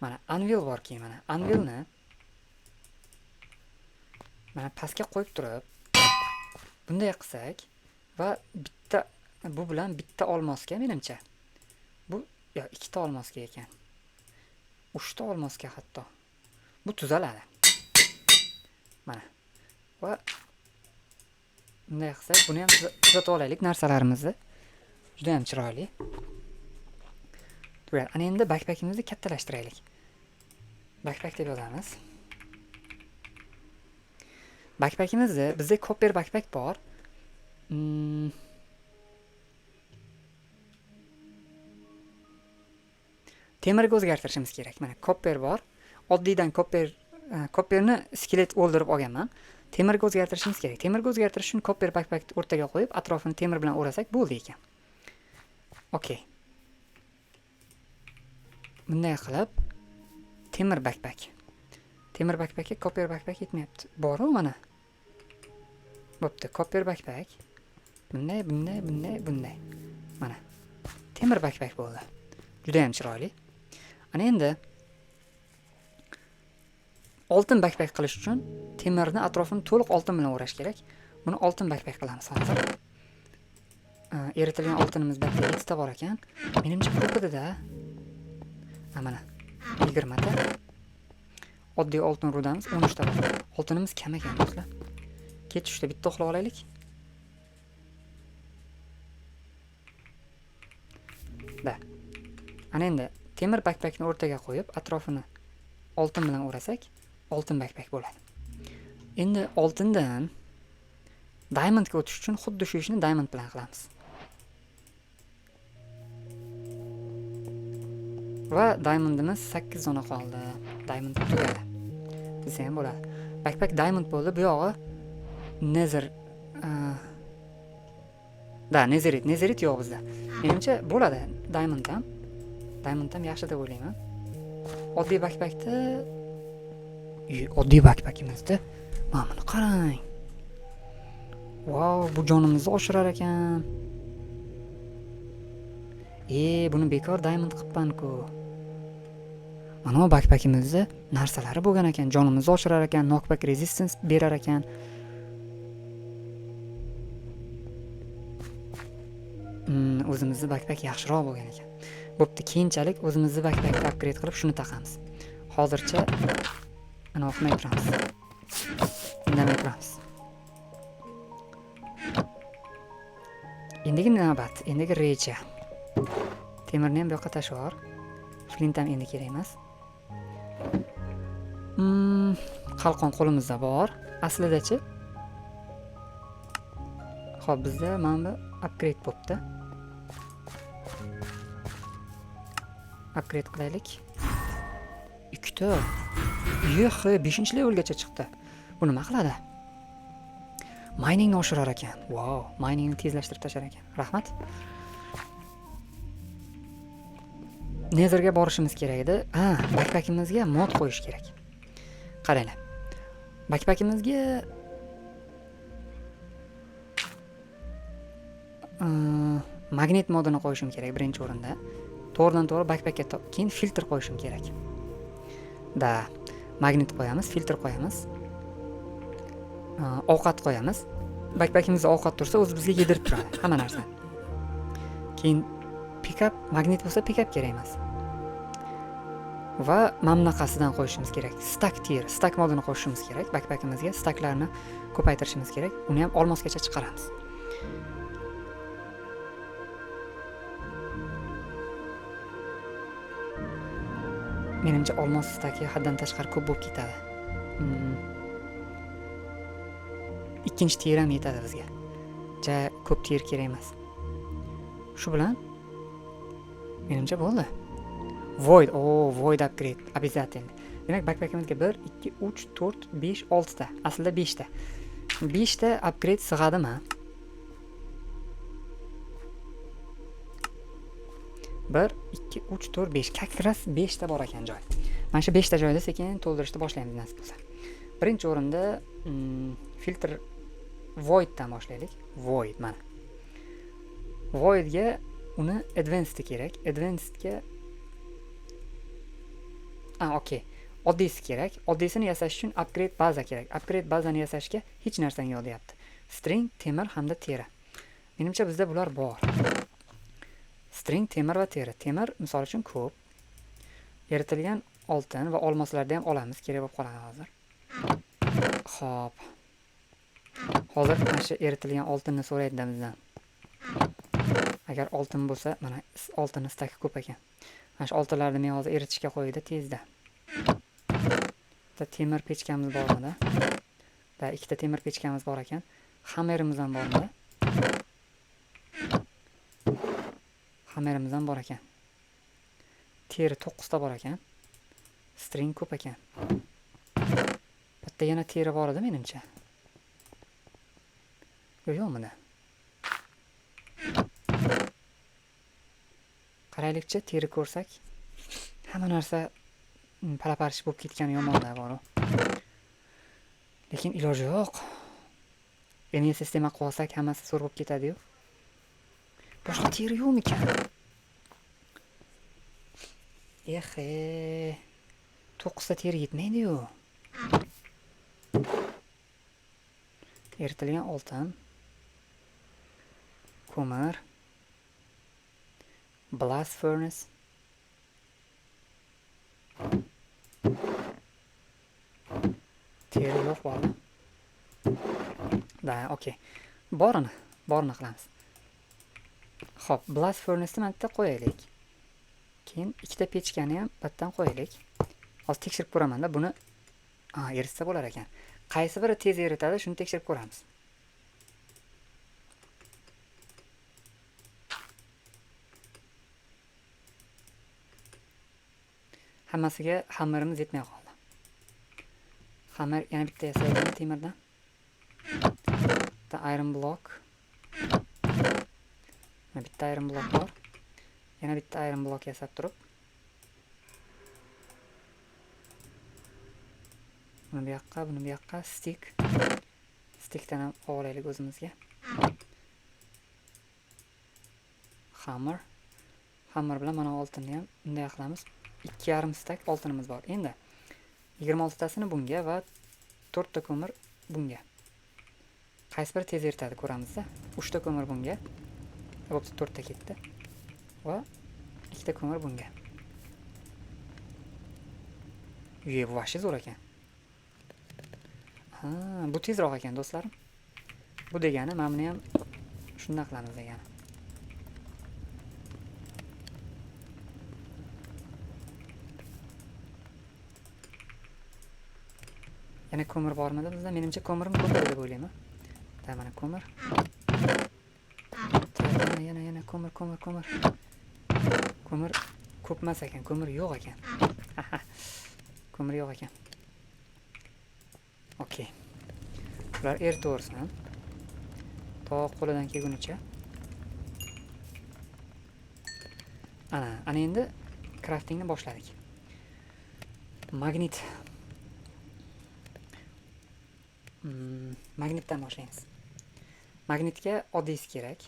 Mana anvil bor keyin mana anvilni mana pastga qo'yib turib bunday qilsak va bitta bu bilan bitta olmosga menimcha bu yo ikkita olmosga ekan. Uchta olmosga hatto. Bu tuzaladi. Mana. Va bunday qilsak buni ham tuzatib olaylik narsalarimizni. Juda ham chiroyli. Tugadi. Ana endi backpackimizni kattalashtiraylik. Backpack deb yozamiz. Backpackimizni bizda copper backpack bor. Temirga o'zgartirishimiz kerak. Mana copper bor. Oddiydan copperni skelet o'ldirib olganman. Temirga o'zgartirishimiz kerak. Temirga o'zgartirish uchun copper backpackni o'rtaga qo'yib, atrofini temir bilan o'rasak bo'ldi ekan. Okey. Bunday qilib temir backpack. Temir backpackga copper backpack yetmayapti. Bor-u mana. Bo'pti, copper backpack. Bunday, bunday, bunday, bunday. Mana. Temir backpack bo'ldi. Juda ham chiroyli. Ana endi oltin backpack qilish uchun temirni atrofini to'liq oltin bilan o'rash kerak. Buni oltin backpack qilamiz hozir. Eritilgan oltinimiz bitta 7 ta bor ekan. Menimcha ko'p edi-da. Ha, mana 20 ta. Oddiy oltin rudamiz 13 ta bor. Oltinimiz kam ekan do'stlar. Kech tushda bitta uxlab olaylik. Da. Ana endi temir backpackni o'rtaga qo'yib, atrofini oltin bilan o'rasak, oltin backpack bo'ladi. Endi oltindan diamondga o'tish uchun xuddi shu ishni diamond bilan qilamiz. Va diamondimiz 8 dona qoldi. Diamond tugadi. Desa ham bo'ladi. Backpack diamond bo'ldi. Bu yog'i nether, da, netherit, netherit yo'q bizda. Menimcha bo'ladi diamond ham. Diamond ham yaxshi deb o'ylayman. Oddiy backpackda, oddiy backpackimizda mana buni qarang. Vau, bu jonimizni oshirar ekan. Buni bekor diamond qilibman-ku. Mana bu backpackimizda narsalari bo'lgan ekan, jonimizni oshirar ekan, knockback resistance berar ekan. O'zimizni backpack yaxshiroq bo'lgan ekan. Bo'pti, keyinchalik o'zimizni backpackni upgrade qilib shuni taqamiz. Hozircha ana o'qimay turamiz. Indamay turamiz. Endigi navbat, endigi reja. Temirni ham bu yoqqa tashlab yubor. Flint ham endi kerak emas. Qalqon qo'limizda bor. Aslidachi? Xo'p, bizda mana bu upgrade bo'pti. Upgrade qilaylik. 2ta. Yeh, 5-levelgacha chiqdi. Bu nima qiladi? Miningni oshirar ekan. Wow, miningni tezlashtirib tashlar ekan. Rahmat. Netherga borishimiz kerak edi. Ha, backpackimizga mod qo'yish kerak. Qaranglar. Backpackimizga magnet modini qo'yishim kerak birinchi o'rinda. To'g'ridan to'g'ri backpackka keyin filtr qo'yishim kerak. Da, magnet qo'yamiz, filtr qo'yamiz. Ovqat qo'yamiz. Backpackimizda ovqat tursa, o'zi bizga yedirib turadi hamma narsani. Keyin pickup, magnit bo'lsa pickup kerak emas. Va mana bunaqasidan qo'yishimiz kerak. Stack tier, stack modini qo'shishimiz kerak. Backpackimizga stacklarni ko'paytirishimiz kerak. Uni ham olmosgacha chiqaramiz. Menimcha olmos stacki haddan tashqari ko'p bo'lib ketadi. Ikkinchi tier ham yetadi bizga. Ja ko'p tier kerak emas. Shu bilan menimcha bo'ldi. Void, o, void upgrade обязательно. Demak, backpackimizga 1, 2, 3, 4, 5, 6 ta. Aslida 5 ta. 5 ta upgrade sig'adimi? 1, 2, 3, 4, 5. Как раз 5 ta bor ekan joy. Mana shu 5 ta joyda sekin to'ldirishni boshlaymiz nasib bo'lsa. Birinchi o'rinda, filtr voiddan boshlaylik. Void mana. Voidga uni advanced kerak. Advancedga okey. Oddiysi kerak. Oddiysini yasash uchun upgrade baza kerak. Upgrade bazani yasashga hech narsang yo'q deyapti. String, temir hamda teri. Menimcha bizda bular bor. String, temir va teri. Temir misol uchun ko'p. Eritilgan oltin va olmoslarni ham olamiz, kerak bo'lib qoladi hozir. Xo'p. Hozir mana shu eritilgan oltinni so'raydi bizdan. Agar oltin bo'lsa, mana oltinni staki ko'p ekan. Mana shu oltinlarni men hozir eritishga qo'ydi tezda. Bitta temir pechkamiz bormidi? Da, ikkita temir pechkamiz bor ekan. Hammerimiz ham bormidi? Hammerimiz ham bor ekan. Teri 9 ta bor ekan. String ko'p ekan. Bitta yana teri bor edi menimcha. Yo'q, yo'qmidi? Qaraylikchi, teri ko'rsak. Hamma narsa paraparish bo'lib ketgani yomonda bor-u. Lekin iloji yo'q. Endi sistema qilib olsak hammasi zo'r bo'lib ketadi-yu. Boshqa teri yo'qmikan? Ehe. 9 ta teri yetmaydi-yu. Eritilgan oltin, ko'mir, blast furnace. Teri yo'q bormi? Da, okey. Borini qilamiz. Xo'p, blast furnace'ni mana bu yerda qo'yaylik. Keyin ikkita pechkani ham bittadan qo'yaylik. Hozir tekshirib ko'raman-da buni. Ha, eritsa bo'lar ekan. Qaysi biri tez eritadi, shuni tekshirib ko'ramiz. Hammasiga hammerimiz yetmay qoldi. Hammer yana bitta yasaylik temirdan. Bitta iron block. Mana bitta iron block bor. Yana bitta iron block yasab turib. Buni bu yoqqa, buni bu yoqqa stick. Stickdan ham olaylik o'zimizga. Hammer. Hammer bilan mana oltinni ham bunday qilamiz. Ikki yarim stack oltinimiz bor. Endi yigirma oltitasini bunga va to'rtta ko'mir bunga. Qaysi biri tez eritadi ko'ramizda. 3ta ko'mir bunga. Bo'pti, 4ta ketdi. Va 2ta ko'mir bunga. Ye, bu vahshiy zo'r ekan. Ha, bu tezroq ekan do'stlarim. Bu degani mana buni ham shunday qilamiz degani. Yana ko'mir bormidi bizda? Menimcha ko'mirim ko'p edi deb o'ylayman. Da, mana ko'mir. ko'mir, ko'mir, ko'mir. Ko'mir ko'p emas ekan, ko'mir yo'q ekan. Ko'mir yo'q ekan. Okey. Ular ertaversin. To qo'lidan kelgunicha. Ana endi craftingni boshladik. Magnit. Magnitdan boshlaymiz. Magnitga oddiysi kerak.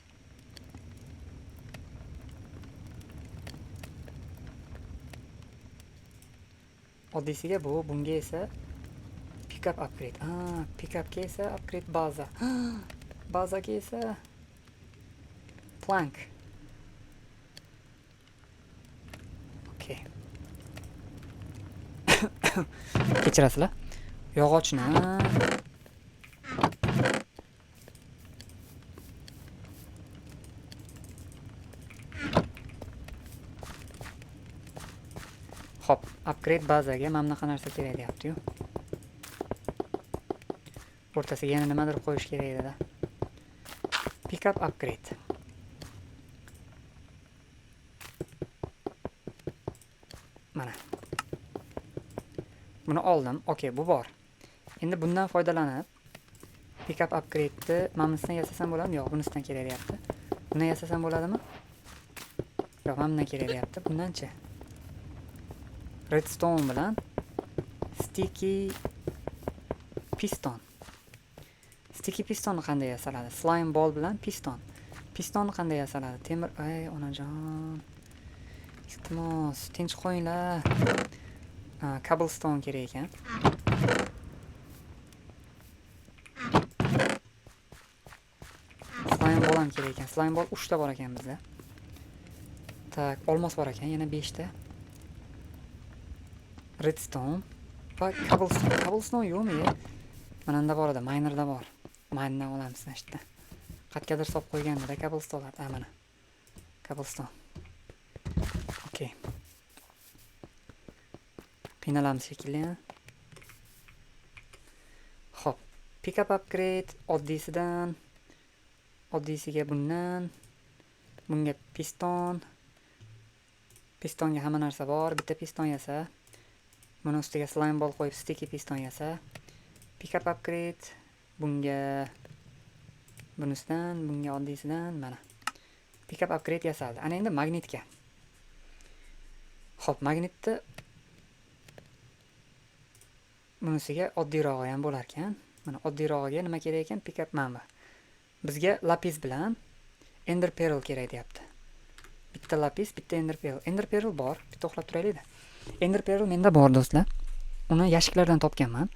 Oddiysiga bu, bunga esa pickup upgrade. Pickupga esa upgrade baza. Bazaga esa plank. Okey. Kechirasizlar. Yog'ochni Xo'p, upgrade bazaga mana bunaqa narsa kerak deyapti-yu. O'rtasiga yana nimadir qo'yish kerak edi-da. Pickup upgrade. Mana. Buni oldim. Okey, bu bor. Endi bundan foydalanib pickup upgrade'ni mana bunisidan yasasam bo'ladimi? Yo'q, bunisidan kerak deyapti. Bundan yasasam bo'ladimi? Yo'q, mana bundan kerak deyapti. Bundanchi? Redstone bilan sticky piston. Sticky piston qanday yasaladi? Slime ball bilan piston. Piston qanday yasaladi? Temir, ay onajon. Iltimos, tinch qo'yinglar. Cobblestone kerak ekan. Slime ball ham kerak ekan. Slime ball 3 ta bor ekan bizda. Tak, olmos bor ekan, yana 5 ta. Redstone va cobblestone. Cobblestone yo'qmi? Mana unda bor edi, minerda bor. Minerdan olamiz mana shu yerda. Qayergadir solib qo'yganda cobblestonelar. Ha, mana. Cobblestone. Okey. Qiynalamiz shekilli, ha? Xo'p, pickup upgrade oddiysidan, oddiysiga bundan, bunga piston. Pistonga hamma narsa bor, bitta piston yasa. Buni ustiga slime ball qo'yib sticky piston yasa. Pickup upgrade bunga bunisidan, bunga oddiysidan mana. Pickup upgrade yasaldi. Ana endi magnitga. Xo'p, magnitni bunisiga oddiyrog'i ham bo'lar ekan. Mana oddiyrog'iga nima kerak ekan? Pickup mana bu. Bizga lapis bilan ender pearl kerak deyapti. Bitta lapis, bitta ender pearl. Ender pearl bor, bitta uxlab turaylik-da. Ender pearl menda bor do'stlar. Uni yashiklardan topganman.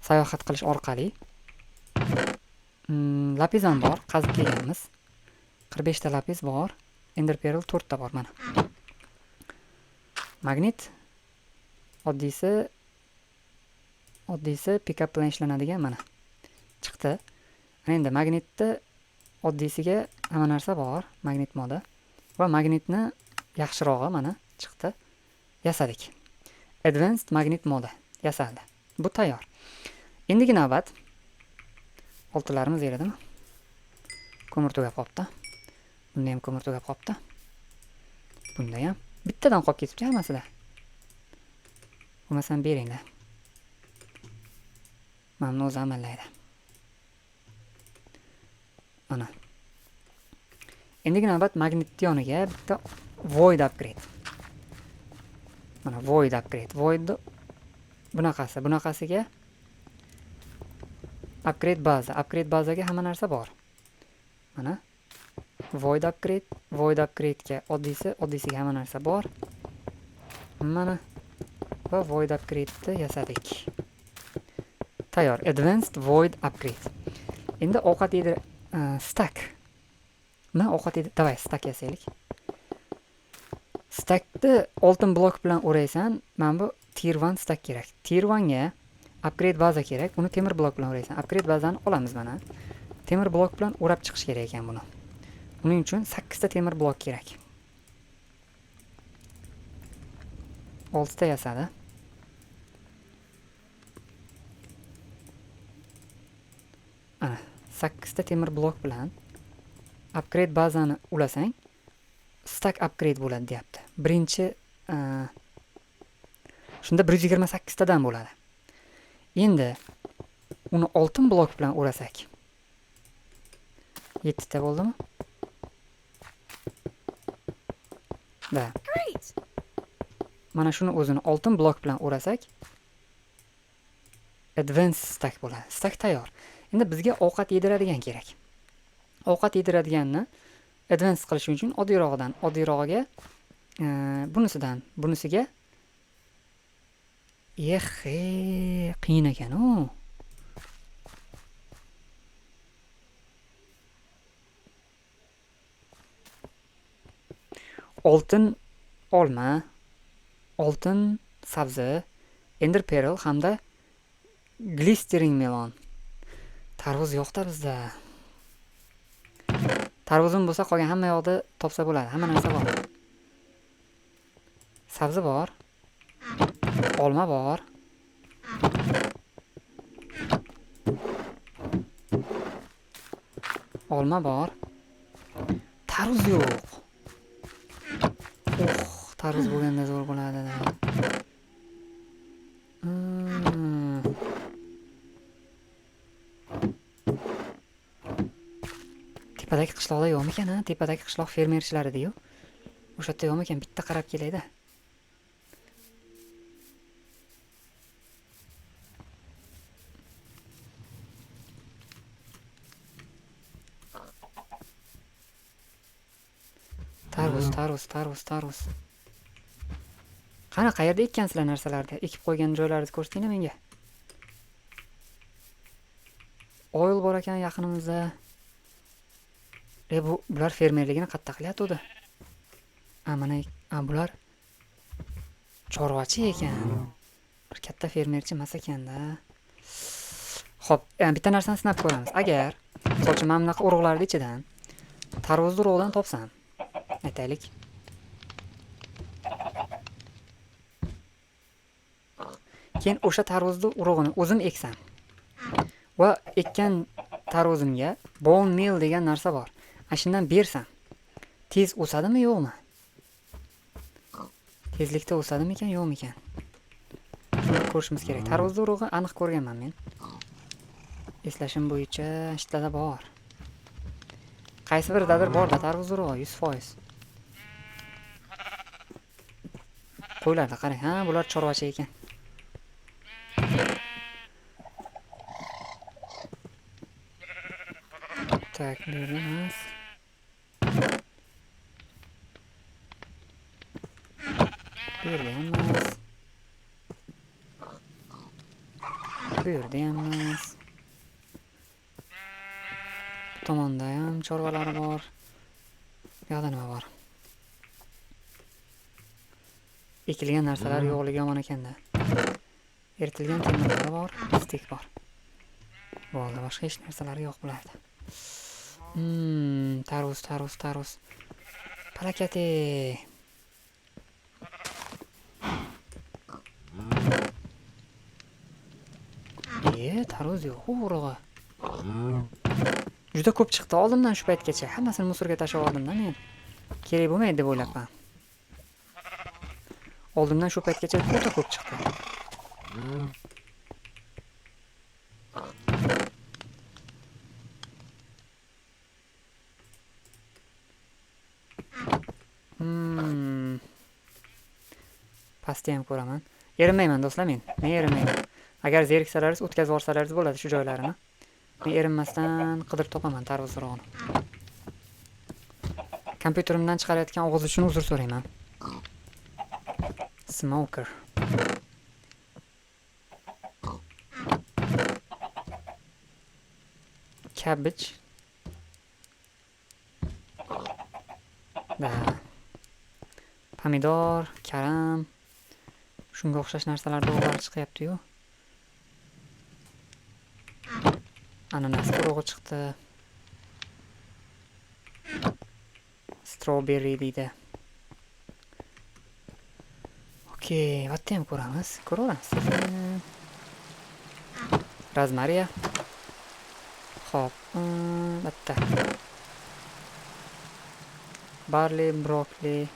Sayohat qilish orqali. Lapis ham bor, qazib kelganmiz. 45 ta lapis bor. Ender pearl 4 ta bor mana. Magnit oddiysi pickup bilan ishlanadigan mana. Chiqdi. Ana endi magnitni oddiysiga hamma narsa bor, magnit moda. Va magnitni yaxshirog'i mana chiqdi. Yasadik. Advanced magnet moda yasaldi. Bu tayyor. Endigi navbat oltinlarimiz eridimi? Ko'mir tugab qopti. Bunda ham ko'mir tugab qopti. Bunda ham bittadan qolib ketibdi hammasida. Bo'lmasam beringlar. Mana buni o'zi amallaydi. Mana. Endigi navbat magnitni yoniga bitta void upgrade. Mana void upgrade. Void bunaqasi, bunaqasiga upgrade baza. Upgrade bazaga hamma narsa bor. Mana void upgrade, void upgrade ga oddiysi, oddiysiga hamma narsa bor. Mana va void upgrade ni yasadik. Tayyor, advanced void upgrade. Endi ovqat yedir, stack. Nima ovqat yedir? Davay stack yasaylik. Stackni oltin blok bilan o'raysan. Mana bu tier 1 stack kerak. Tier 1 ga upgrade baza kerak. Uni temir blok bilan o'raysan. Upgrade bazani olamiz mana. Temir blok bilan o'rab chiqish kerak ekan buni. Buning uchun 8 ta temir blok kerak. 6 ta yasadi. Ana, 8 ta temir blok bilan upgrade bazani ulasang, stack upgrade bo'ladi deyapti. Birinchi shunda 128 tadan bo'ladi. Endi uni oltin blok bilan o'rasak 7 ta bo'ldimi? Da. Mana shuni o'zini oltin blok bilan o'rasak advanced stack bo'ladi. Stack tayyor. Endi bizga ovqat yediradigan kerak. Ovqat yediradiganni advanced qilish uchun oddiyrog'idan oddiyrog'iga, bunisidan bunisiga. Exxe, qiyin ekan u. Oltin olma, oltin sabzi, ender pearl hamda glistering melon. Tarvuz yo'qda bizda. Tarvuzim bo'lsa qolgan hamma yoqda topsa bo'ladi. Hamma narsa bor. Sabzi bor. Olma bor. Olma bor. Tarvuz yo'q. Oh, tarvuz bo'lganda zo'r bo'ladi. Tepadagi qishloqda yo'qmikan, ha? Tepadagi qishloq fermerchilari deyu. O'sha yerda yo'qmikan? Bitta qarab kelayda. Tarvuz, tarvuz, tarvuz, tarvuz. Qani qayerda ekkansizlar narsalarni? Ekib qo'ygan joylaringizni ko'rsatinglar menga. Oil bor ekan yaqinimizda. Bular fermerligini qatta qilyapti? A, mana, a, bular chorvachi ekan. Bir katta fermerchi emas ekanda. Xo'p, bitta narsani sinab ko'ramiz. Agar, misol uchun, mana bunaqa urug'larning ichidan tarvuz urug'idan topsam, aytaylik. Keyin o'sha tarvuzni urug'ini o'zim eksam va ekkan tarvuzimga bone meal degan narsa bor. Ana shundan bersam, tez o'sadimi, yo'qmi? Tezlikda o'sadimikan, yo'qmikan? Shuni ko'rishimiz kerak. Tarvuzni urug'i aniq ko'rganman men. Eslashim bo'yicha ishlarda bor. Qaysi biridadir borda tarvuz urug'i 100%. Qo'ylarda qarang, ha, bular chorvachi ekan. Tak, bu yerda emas. Bu yerda ham emas. Bu yerda ham emas. Bu tomonda ham chorvalari bor. Bu yoqda nima bor? Ekilgan narsalar yo'qligi yomon ekanda. Eritilgan temirlari bor, stek bor. Bo'ldi, boshqa hech narsalari yo'q bularda. Tarvuz, tarvuz, tarvuz. Palakati. Tarvuz yo'q, urug'i. Juda ko'p chiqdi oldimdan shu paytgacha. Hammasini musorga tashlab oldimda men. Kerak bo'lmaydi deb o'ylabman. Oldimdan shu paytgacha juda ko'p chiqdi. Pastda ham ko'raman. Erinmayman do'stlar men. Men erinmayman. Agar zeriksalaringiz, o'tkazib yuborsalaringiz bo'ladi shu joylarini. Men erinmasdan qidirib topaman tarvuz urug'ini. Kompyuterimdan chiqarayotgan ovoz uchun uzr so'rayman. Smoker. Cabbage. Da. Pomidor, karam. Shunga o'xshash narsalar urug'lari chiqyapti-yu. Ananas urug'i chiqdi. Strawberry deydi. Okey, bu yerda ham ko'ramiz. Ko'raveramiz. Rozmariya. Xo'p, bu yerda. Barley, brokoli.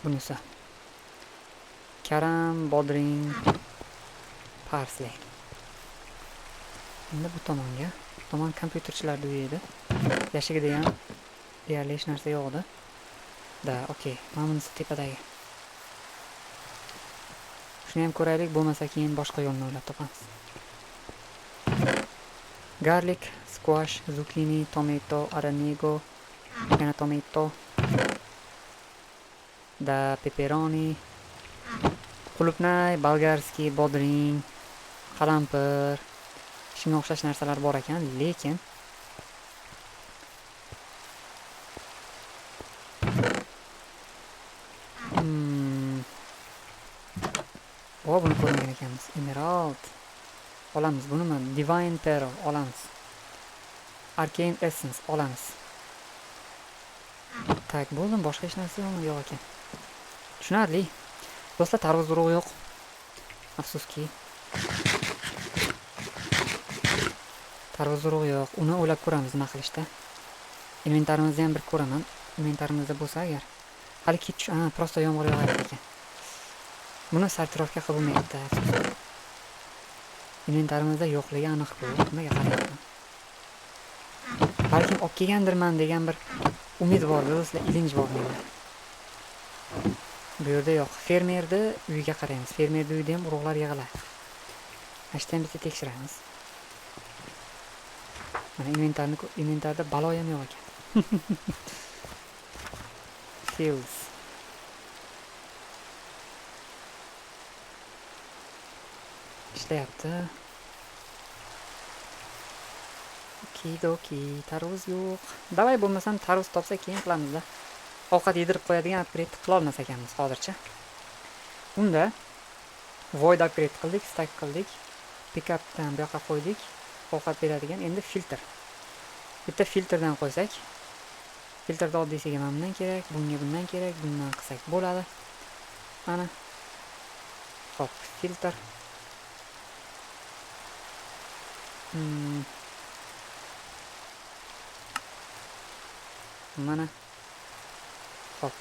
Bunisi. Karam, bodring, parsley. Endi bu tomonga. Bu tomon kompyuterchilarning uyi edi. Yashigida ham deyarli hech narsa yo'q edi. Da, okey. Mana bunisi tepadagi. Shuni ham ko'raylik, bo'lmasa keyin boshqa yo'lni o'ylab topamiz. Garlic, squash, zucchini, tomato, aranigo, yana tomato. Da, pepperoni, qulupnay, bolgarskiy, bodring, qalampir, shunga o'xshash narsalar bor ekan, lekin O, buni ko'rmagan ekanmiz. Emerald. Olamiz. Bunimi? Divine Pearl olamiz. Arcane Essence olamiz. Tak, bo'ldim. Boshqa hech narsa yo'qmi? Yo'q ekan. Tushunarli. Do'stlar, tarvuz urug'i yo'q. Afsuski. Tarvuz urug'i yo'q. Uni o'ylab ko'ramiz nima qilishda. Inventarimizni ham bir ko'raman. Inventarimizda bo'lsa agar. Hali kech, ha, prosta yomg'ir yog'ayapti ekan. Buni sortirovka qilib bo'lmayapti, afsuski. Inventarimizda yo'qligi aniq-ku. Nimaga qarayapman? Balkim olib kelgandirman degan bir umid bor, do'stlar, ilinj bor menda. Bu yerda yo'q. Fermerni uyiga qaraymiz. Fermerni uyida ham urug'lar yig'iladi. Mana shu yerda ham bitta tekshiramiz. Mana inventarda balo ham yo'q ekan. Fields. Ishlayapti. Okidoki, tarvuz yo'q. Davay bo'lmasam tarvuz topsak keyin qilamiz-da. Ovqat yedirib qo'yadigan upgrade qila olmas ekanmiz hozircha. Unda void upgrade qildik, stack qildik, pickupdan bu yoqqa qo'ydik, ovqat beradigan. Endi filtr. Bitta filtrdan qo'ysak, filtrda oddiysiga mana bundan kerak, bunga bundan kerak, bundan qilsak bo'ladi. Mana. Xo'p, filtr. Mana. Xo'p.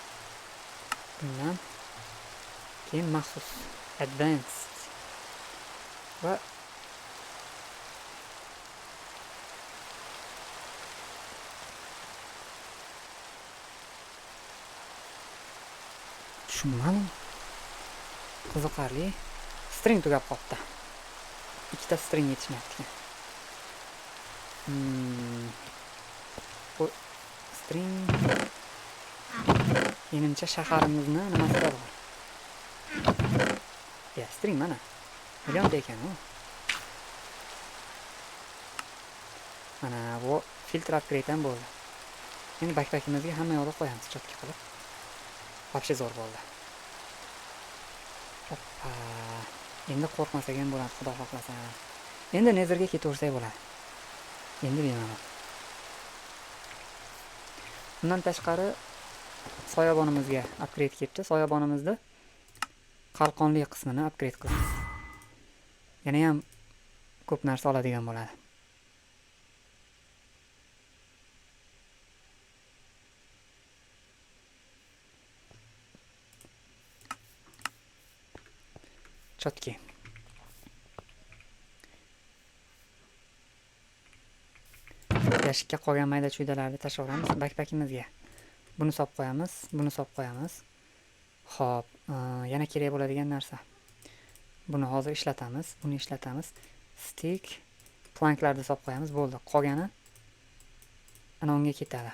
Bundan keyin maxsus advanced va tushunmadim. Qiziqarli. String tugab qolibdi. Ikkita string yetishmayapti ekan. Bu string menimcha shaharimizni nimasida bor? Ya, string mana. Millionta ekan u. Mana bu filtr upgrade ham bo'ldi. Endi backpackimizga hamma yoqda qo'yamiz, chotki qilib. Вообще zo'r bo'ldi. Oppa. Endi qo'rqmasak ham bo'ladi, xudo xohlasa. Endi Netherga ketaversak bo'ladi. Endi bemalol. Bundan tashqari soyabonimizga upgrade kelibdi. Soyabonimizda qalqonli qismini upgrade qilamiz. Yana ham ko'p narsa oladigan bo'ladi. Chotki. Yashikka qolgan mayda chuydalarni tashlayveramiz backpackimizga. Buni solib qo'yamiz, buni solib qo'yamiz. Xo'p, yana kerak bo'ladigan narsa. Buni hozir ishlatamiz, buni ishlatamiz. Stick, planklarni solib qo'yamiz, bo'ldi. Qolgani ana unga ketadi.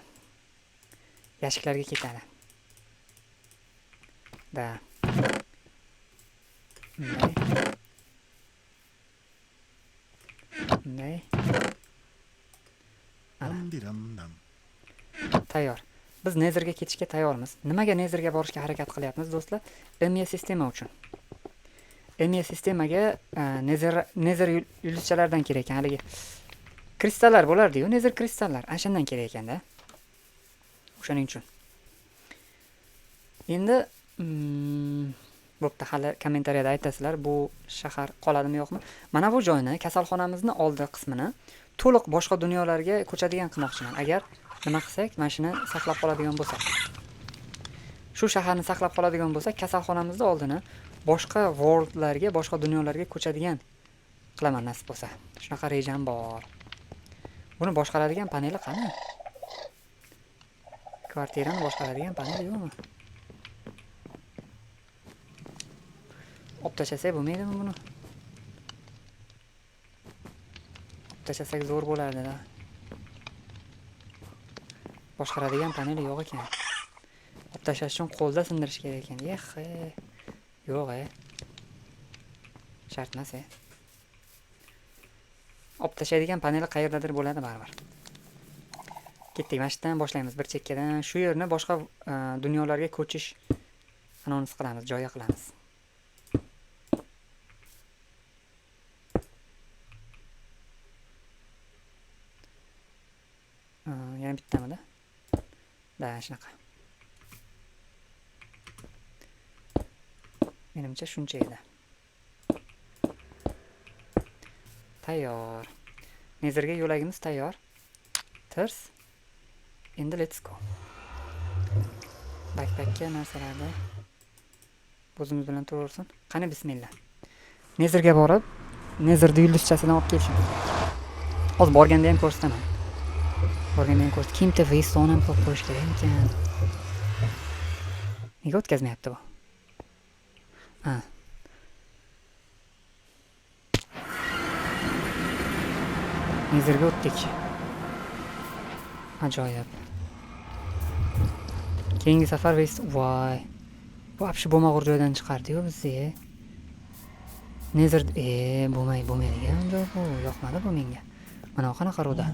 Yashiklarga ketadi. Da. Bunday. Bunday. Ana. Tayyor. Biz Netherga ketishga tayyormiz. Nimaga Netherga borishga harakat qilyapmiz do'stlar? ME sistema uchun. ME sistemaga Nether yulduzchalardan kerak ekan, haligi kristallar bo'lardi-yu, Nether kristallar, ana shundan kerak ekanda. O'shaning uchun. Endi, bo'pti, hali kommentariyada aytasizlar, bu shahar qoladimi yo'qmi? Mana bu joyni, kasalxonamizni oldi qismini to'liq boshqa dunyolarga ko'chadigan qilmoqchiman. Agar Nima qilsak, mana shuni saqlab qoladigan bo'lsak. Shu shaharni saqlab qoladigan bo'lsak, kasalxonamizni oldini boshqa worldlarga, boshqa dunyolarga ko'chadigan qilaman nasib bo'lsa. Shunaqa rejam bor. Buni boshqaradigan paneli qani? Kvartirani boshqaradigan panel yo'qmi? Olib tashlasak bo'lmaydimi buni? Olib tashlasak zo'r bo'lardi-da. Boshqaradigan paneli yo'q ekan. Olib tashlash uchun qo'lda sindirish kerak ekan. Yexi. Yo'q-e. Shart emas-e. Olib tashlaydigan paneli qayerdadir bo'ladi baribir. Ketdik, mana shu yerdan boshlaymiz, bir chekkadan. Shu yerni boshqa dunyolarga ko'chish anons qilamiz, joyi qilamiz. Yana bittamida? Da, shunaqa. Menimcha shuncha edi. Tayyor. Nezerga yo'lagimiz tayyor. Tirs. Endi let's go. Backpackka narsalarni o'zimiz bilan turaversin. Qani bismillah. Nezerga borib, Nezerni yulduzchasidan olib kelishimiz kerak. Hozir borganda ham ko'rsataman. Borganda ham ko'rsat. Kimta Waystone ham qilib qo'yish kerak ekan. Nega o'tkazmayapti bu? Ha. Nezerga o'tdik. Ajoyib. Keyingi safar Waste, voy. Bu вообще bo'lmag'ur joydan chiqardi-yu bizni. Nezer, bo'lmaydigan joy bu, yoqmadi bu menga. Mana bu qanaqa ruda?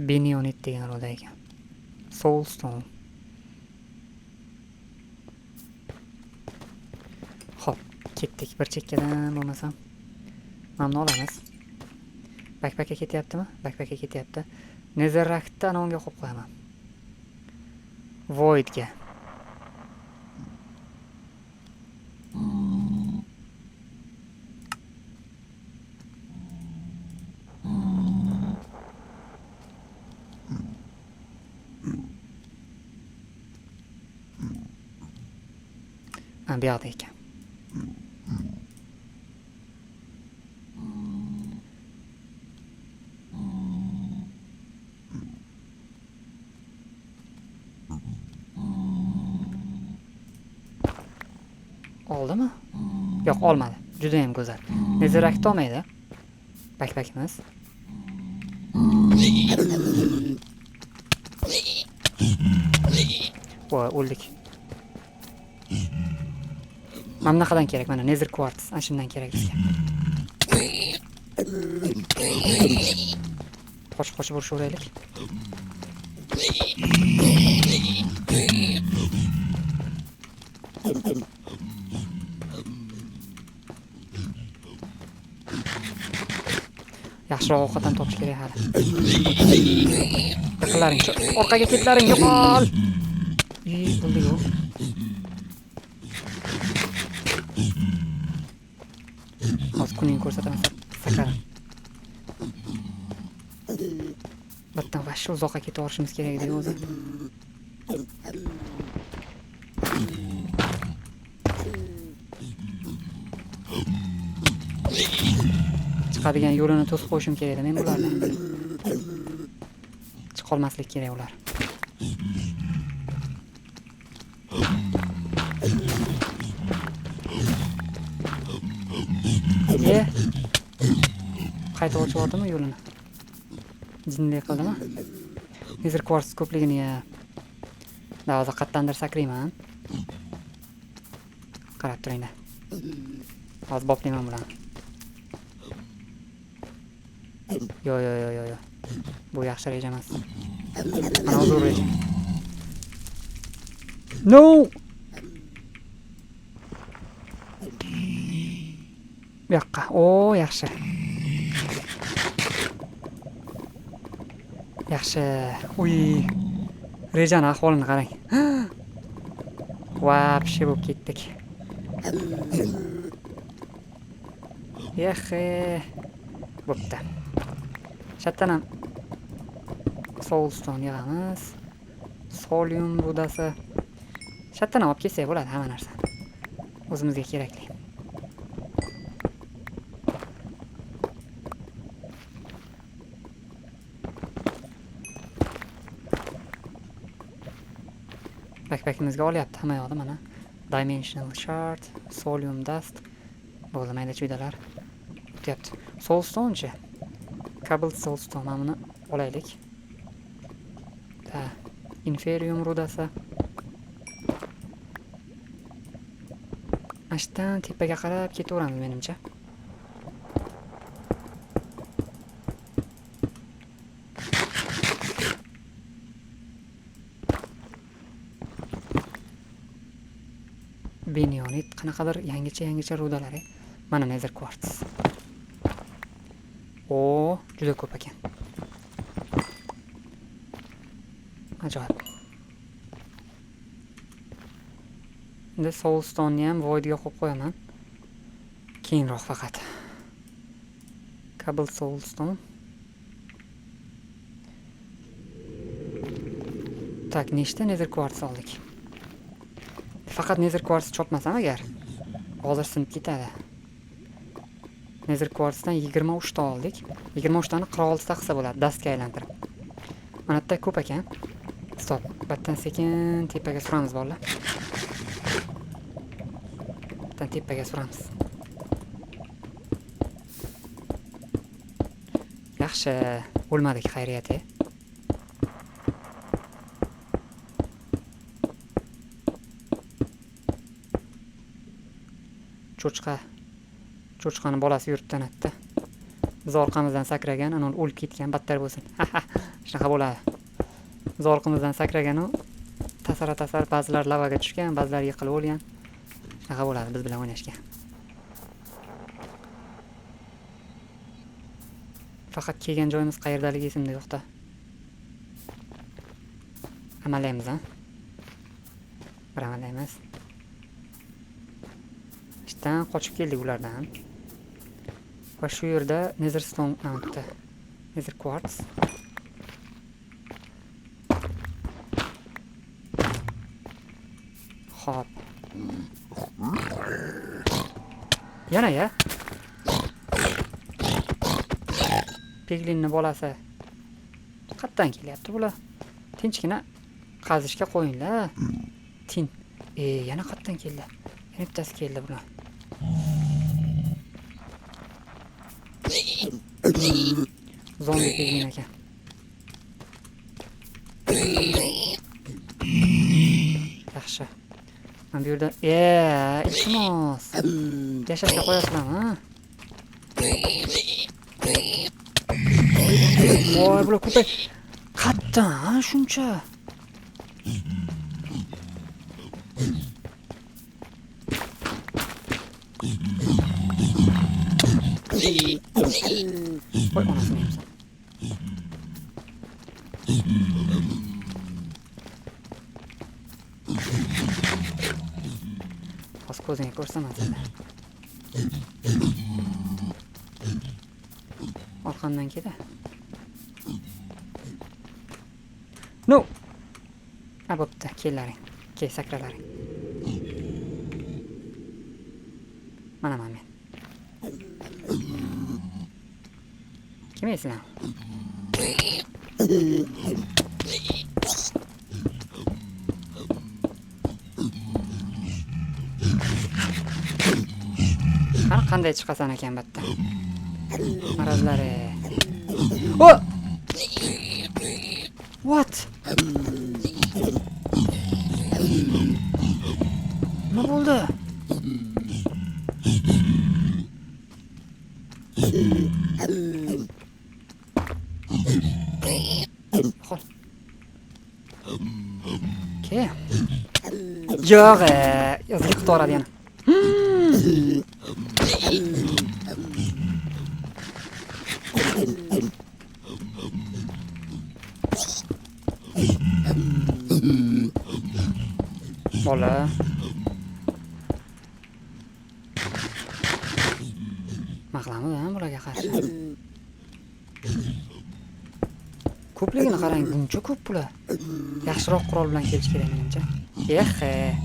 Benionit degan ruda ekan. Soulstone. Xo'p, ketdik bir chekkadan bo'lmasam. Mana buni olamiz. Backpackka ketyaptimi? Backpackka ketyapti. Netherrackni ana unga qo'yib qo'yaman. Voidga. Ha, bu yoqda ekan. Oldimi? Yo'q, olmadi. Juda ham go'zal. Netherrackni olmaydi. Backpackimiz. Voy, o'ldik. Mana bunaqadan kerak, mana Nether quartz, ana shundan kerak bizga. Qochib-qochib urishaveraylik. Yaxshiroq ovqat ham topish kerak hali. Yiqilaring, orqaga ketlaring, yo'qol. Ey, bo'ldi-yu. Hozir kuningni ko'rsataman, sakarim. Bitta vashsha uzoqqa ketib olishimiz kerak edi o'zi. Chiqadigan yo'lini to'sib qo'yishim kerak edi men bularni. Chiqa olmaslik kerak ular. Ye. Qayta ochib yubordimi yo'lini? Jinday qildimi? Nether quartz ko'pligini ya. Da, hozir qayerdandir sakrayman. Qarab turinglar. Hozir boplayman bularni. Yo, yo, yo, yo, yo. Bu yaxshi reja emas. Mana bu zo'r reja. No! Bu yoqqa. O, yaxshi. Yaxshi. Uy. Rejani ahvolini qarang. Vapshe bo'lib ketdik. Yaxshi. Bo'pti. Shatdan ham Soulstone yig'amiz. Solium rudasi. Shatdan olib kelsak bo'ladi hamma narsani. O'zimizga kerakli. Backpackimizga olyapti hamma yoqda mana. Dimensional shard, solium dust. Bo'ldi, mayda chuydalar o'tyapti. Soulstone-chi? Cobalt soulstone, mana buni olaylik. Ta, inferium rudasi. Mana shu yerdan tepaga qarab ketaveramiz menimcha. Benionit qanaqadir yangicha rudalari. Mana nether quartz. O, juda ko'p ekan. Ajoyib. Endi soulstone-ni ham voidga qo'yib qo'yaman. Keyinroq faqat. Cobalt soulstone. Tak, nechta nether quartz oldik? Faqat nether quartz chopmasam agar, hozir sinib ketadi. Nether quartzdan 23 ta oldik. 23 tani 46 ta qilsa bo'ladi, dastga aylantirib. Mana bu yerda ko'p ekan. Stop. Battan sekin tepaga suramiz bolalar. Battan tepaga suramiz. Yaxshi, o'lmadik xayriyat. Cho'chqa. Cho'chqani bolasi yuribdi anatda. Biz orqamizdan sakragan, ana o'lib ketgan, battar bo'lsin. Shunaqa bo'ladi. Biz orqamizdan sakragan u tasara tasar, ba'zilar lavaga tushgan, ba'zilar yiqilib o'lgan. Shunaqa bo'ladi biz bilan o'ynashgan. Faqat kelgan joyimiz qayerdaligi esimda yo'q-da. Amallaymiz, ha? Bir amallaymiz. Ishdan qochib keldik ulardan. Va shu yerda Nether Stone, ha, bitta Nether Quartz. Xo'p. Yana ya. Piglinni bolasi. Qayerdan kelyapti bular? Tinchgina qazishga qo'yinglar. Tin. Yana qayerdan keldi? Yana bittasi keldi bular. Zombi piglin ekan. Yaxshi. Mana bu yerda, iltimos. Yashashga qo'yasizlarmi, ha? Voy, bular ko'pay. Qayerdan, ha, shuncha? Voy, onasini yemsin. Hozir ko'zingga ko'rsaman seni. Orqamdan kela. No. Ha, bo'pti, kellaring. Kel, sakralaring. Mana men. Kim esinglar? Qani qanday chiqasan ekan bu yerda? Marazlari. O! What? Nima bo'ldi? Yo'qol. Ke. Yo'q, yozga qutqaradi yana. Bola. Nima qilamiz, ha, bularga qarshi? Ko'pligini qarang, buncha ko'p bular. Yaxshiroq qurol bilan kelish kerak menimcha. Ehe.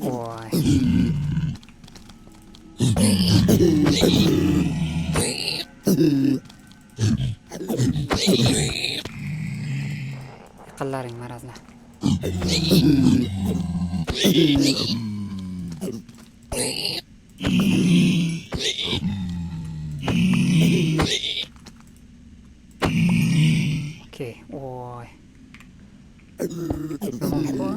Voy. Yiqillaring marazlar. Okey, voy. Yomon bu.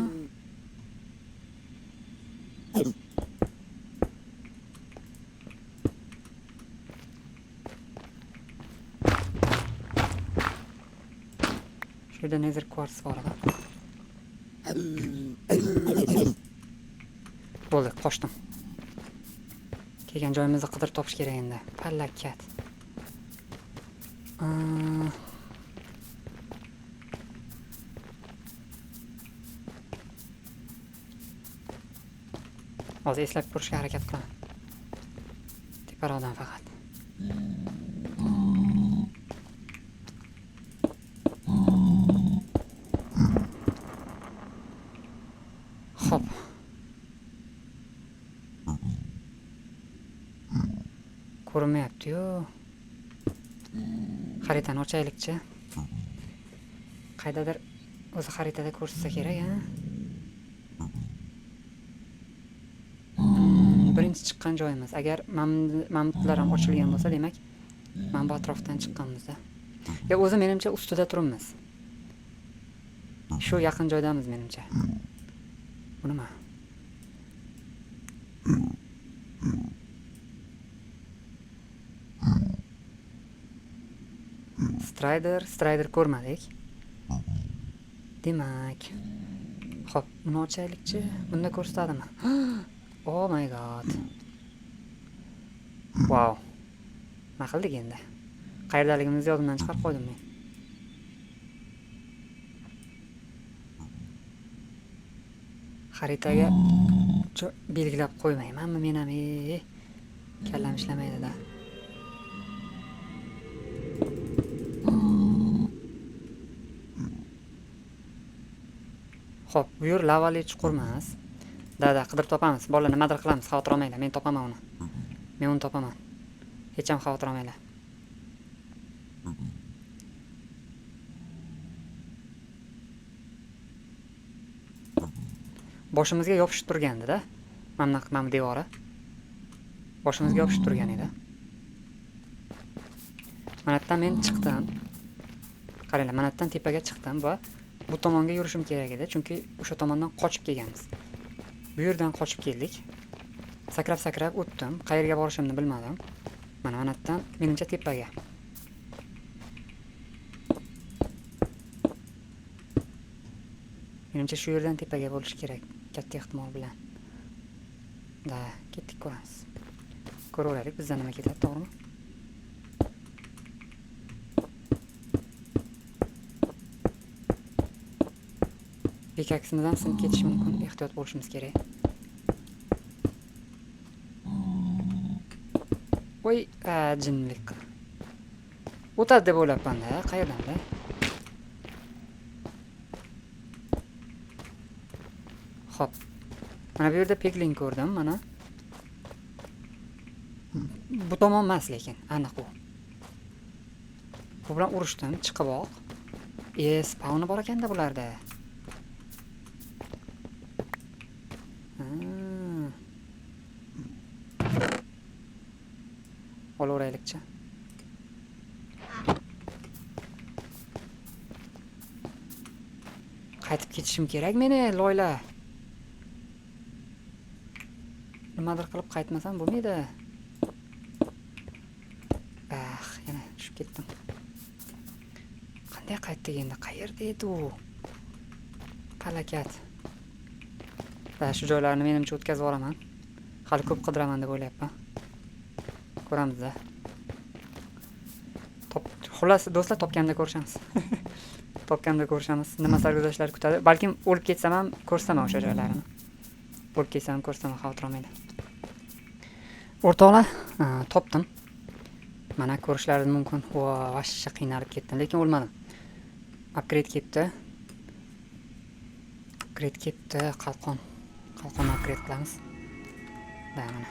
Shu yerda nether quartz bor edi. Bo'ldi, qochdim. Kelgan joyimizni qidirib topish kerak endi. Palakat. Hozir eslab ko'rishga harakat qilaman. Teparoqdan faqat. Xo'p. Ko'rinmayapti-yu. Xaritani ochaylikchi. Qaydadir o'zi xaritada ko'rsatsa kerak, ha? Birinchi chiqqan joyimiz. Agar mamutlar ham ochilgan bo'lsa, demak, mana bu atrofdan chiqqanmiz-da. Ya o'zi menimcha ustida turibmiz. Shu yaqin joydamiz menimcha. Bu nima? Strider, Strider ko'rmadik. Demak, xo'p, buni ochaylikchi. Bunda ko'rsatadimi? Oh my god. Wow. Nima qildik endi? Qayerdaligimizni yodimdan chiqarib qo'ydim men. Xaritaga belgilab qo'ymaymanmi men ham? Kallam ishlamaydi-da. Xo'p, bu yer lavali chuqur emas. Da, qidirib topamiz. Bolalar, nimadir qilamiz, xavotir olmanglar. Men topaman uni. Men uni topaman. Hech ham xavotir olmanglar. Boshimizga yopishib turgandi-da. Mana bunaqa, mana bu devori. Boshimizga yopishib turgan edi. Mana yerdan men chiqdim. Qaranglar, mana yerdan tepaga chiqdim va bu tomonga yurishim kerak edi, chunki o'sha tomondan qochib kelganmiz. Bu yerdan qochib keldik. Sakrab-sakrab o'tdim. Qayerga borishimni bilmadim. Mana mana yerdan menimcha tepaga. Menimcha shu yerdan tepaga bo'lishi kerak, katta ehtimol bilan. Da, ketdik ko'ramiz. Ko'raveraylik, bizdan nima ketadi, to'g'rimi? Pickaxe'imiz ham sinib ketishi mumkin, ehtiyot bo'lishimiz kerak. Voy, jinlik. O'tadi deb o'ylabman-da, qayerdan-da? Xo'p. Mana bu yerda piglin ko'rdim, mana. Bu tomon emas lekin, aniq u. Bu bilan urushdim, chiqiboq. Spawni bor ekanda bularda. Olaveraylikchi. Qaytib ketishim kerak meni, loyla. Nimadir qilib qaytmasam bo'lmaydi. Ah, yana tushib ketdim. Qanday qaytdik endi? Qayerda edi u? Palakat. Va shu joylarni menimcha o'tkazib yuboraman. Hali ko'p qidiraman deb o'ylayapman. Ko'ramiz-da. Xullas do'stlar, topganda ko'rishamiz. Topganda ko'rishamiz. Nima sarguzashtlar kutadi? Balkim o'lib ketsam ham ko'rsataman o'sha joylarini. Bo'lib kelsam ko'rsam xavotir olmaydi. O'rtoqlar, topdim. Mana ko'rishlaringiz mumkin. Vashsha qiynalib ketdim, lekin o'lmadim. Upgrade ketdi. Upgrade ketdi, qalqon. Qalqonni upgrade qilamiz. Da, mana.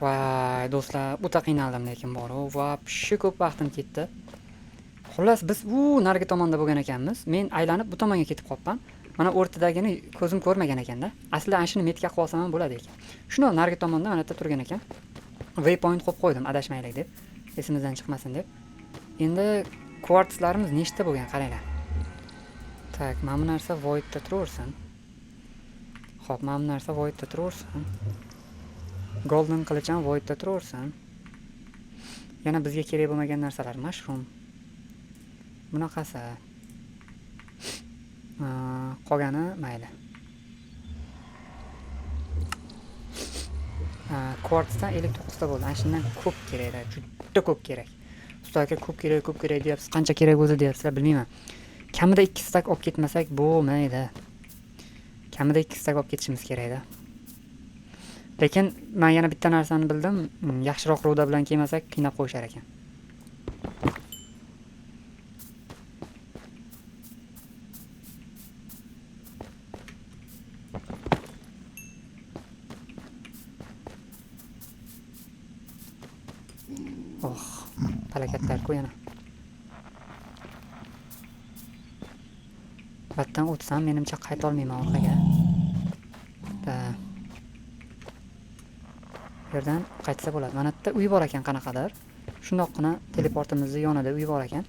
Voy, do'stlar, o'ta qiynaldim lekin bor. Vobshe ko'p vaqtim ketdi. Xullas, biz u narigi tomonda bo'lgan ekanmiz. Men aylanib bu tomonga ketib qolibman. Mana o'rtadagini ko'zim ko'rmagan ekanda. Aslida ana shuni metka qilib olsam ham bo'ladi ekan. Shuni narigi tomonda mana yerda turgan ekan. Waypoint qo'yib qo'ydim, adashmaylik deb. Esimizdan chiqmasin deb. Endi kvartslarimiz nechta bo'lgan qaranglar. Tak, mana bu narsa voidda turaversin. Xo'p, mana bu narsa voidda turaversin. Golden qilich ham voidda turaversin. Yana bizga kerak bo'lmagan narsalar, mushroom. Bunaqasi. Qolgani mayli. Kvartsdan 59 ta bo'ldi. Ana shundan ko'p kerak-da, juda ko'p kerak. Usta aka ko'p kerak, ko'p kerak deyapsiz. Qancha kerak o'zi deyapsizlar, bilmayman. Kamida 2 stak olib ketmasak bo'lmaydi. Kamida 2 stak olib ketishimiz kerak-da. Lekin men yana bitta narsani bildim. Yaxshiroq ruda bilan kelmasak qiynab qo'yishar ekan. Oh, palakatlar-ku yana. Batdan o'tsam, menimcha qayta olmayman orqaga. Da. Bu yerdan qaytsa bo'ladi. Mana bu yerda uy bor ekan qanaqadir. Shundoqqina teleportimizning yonida uy bor ekan.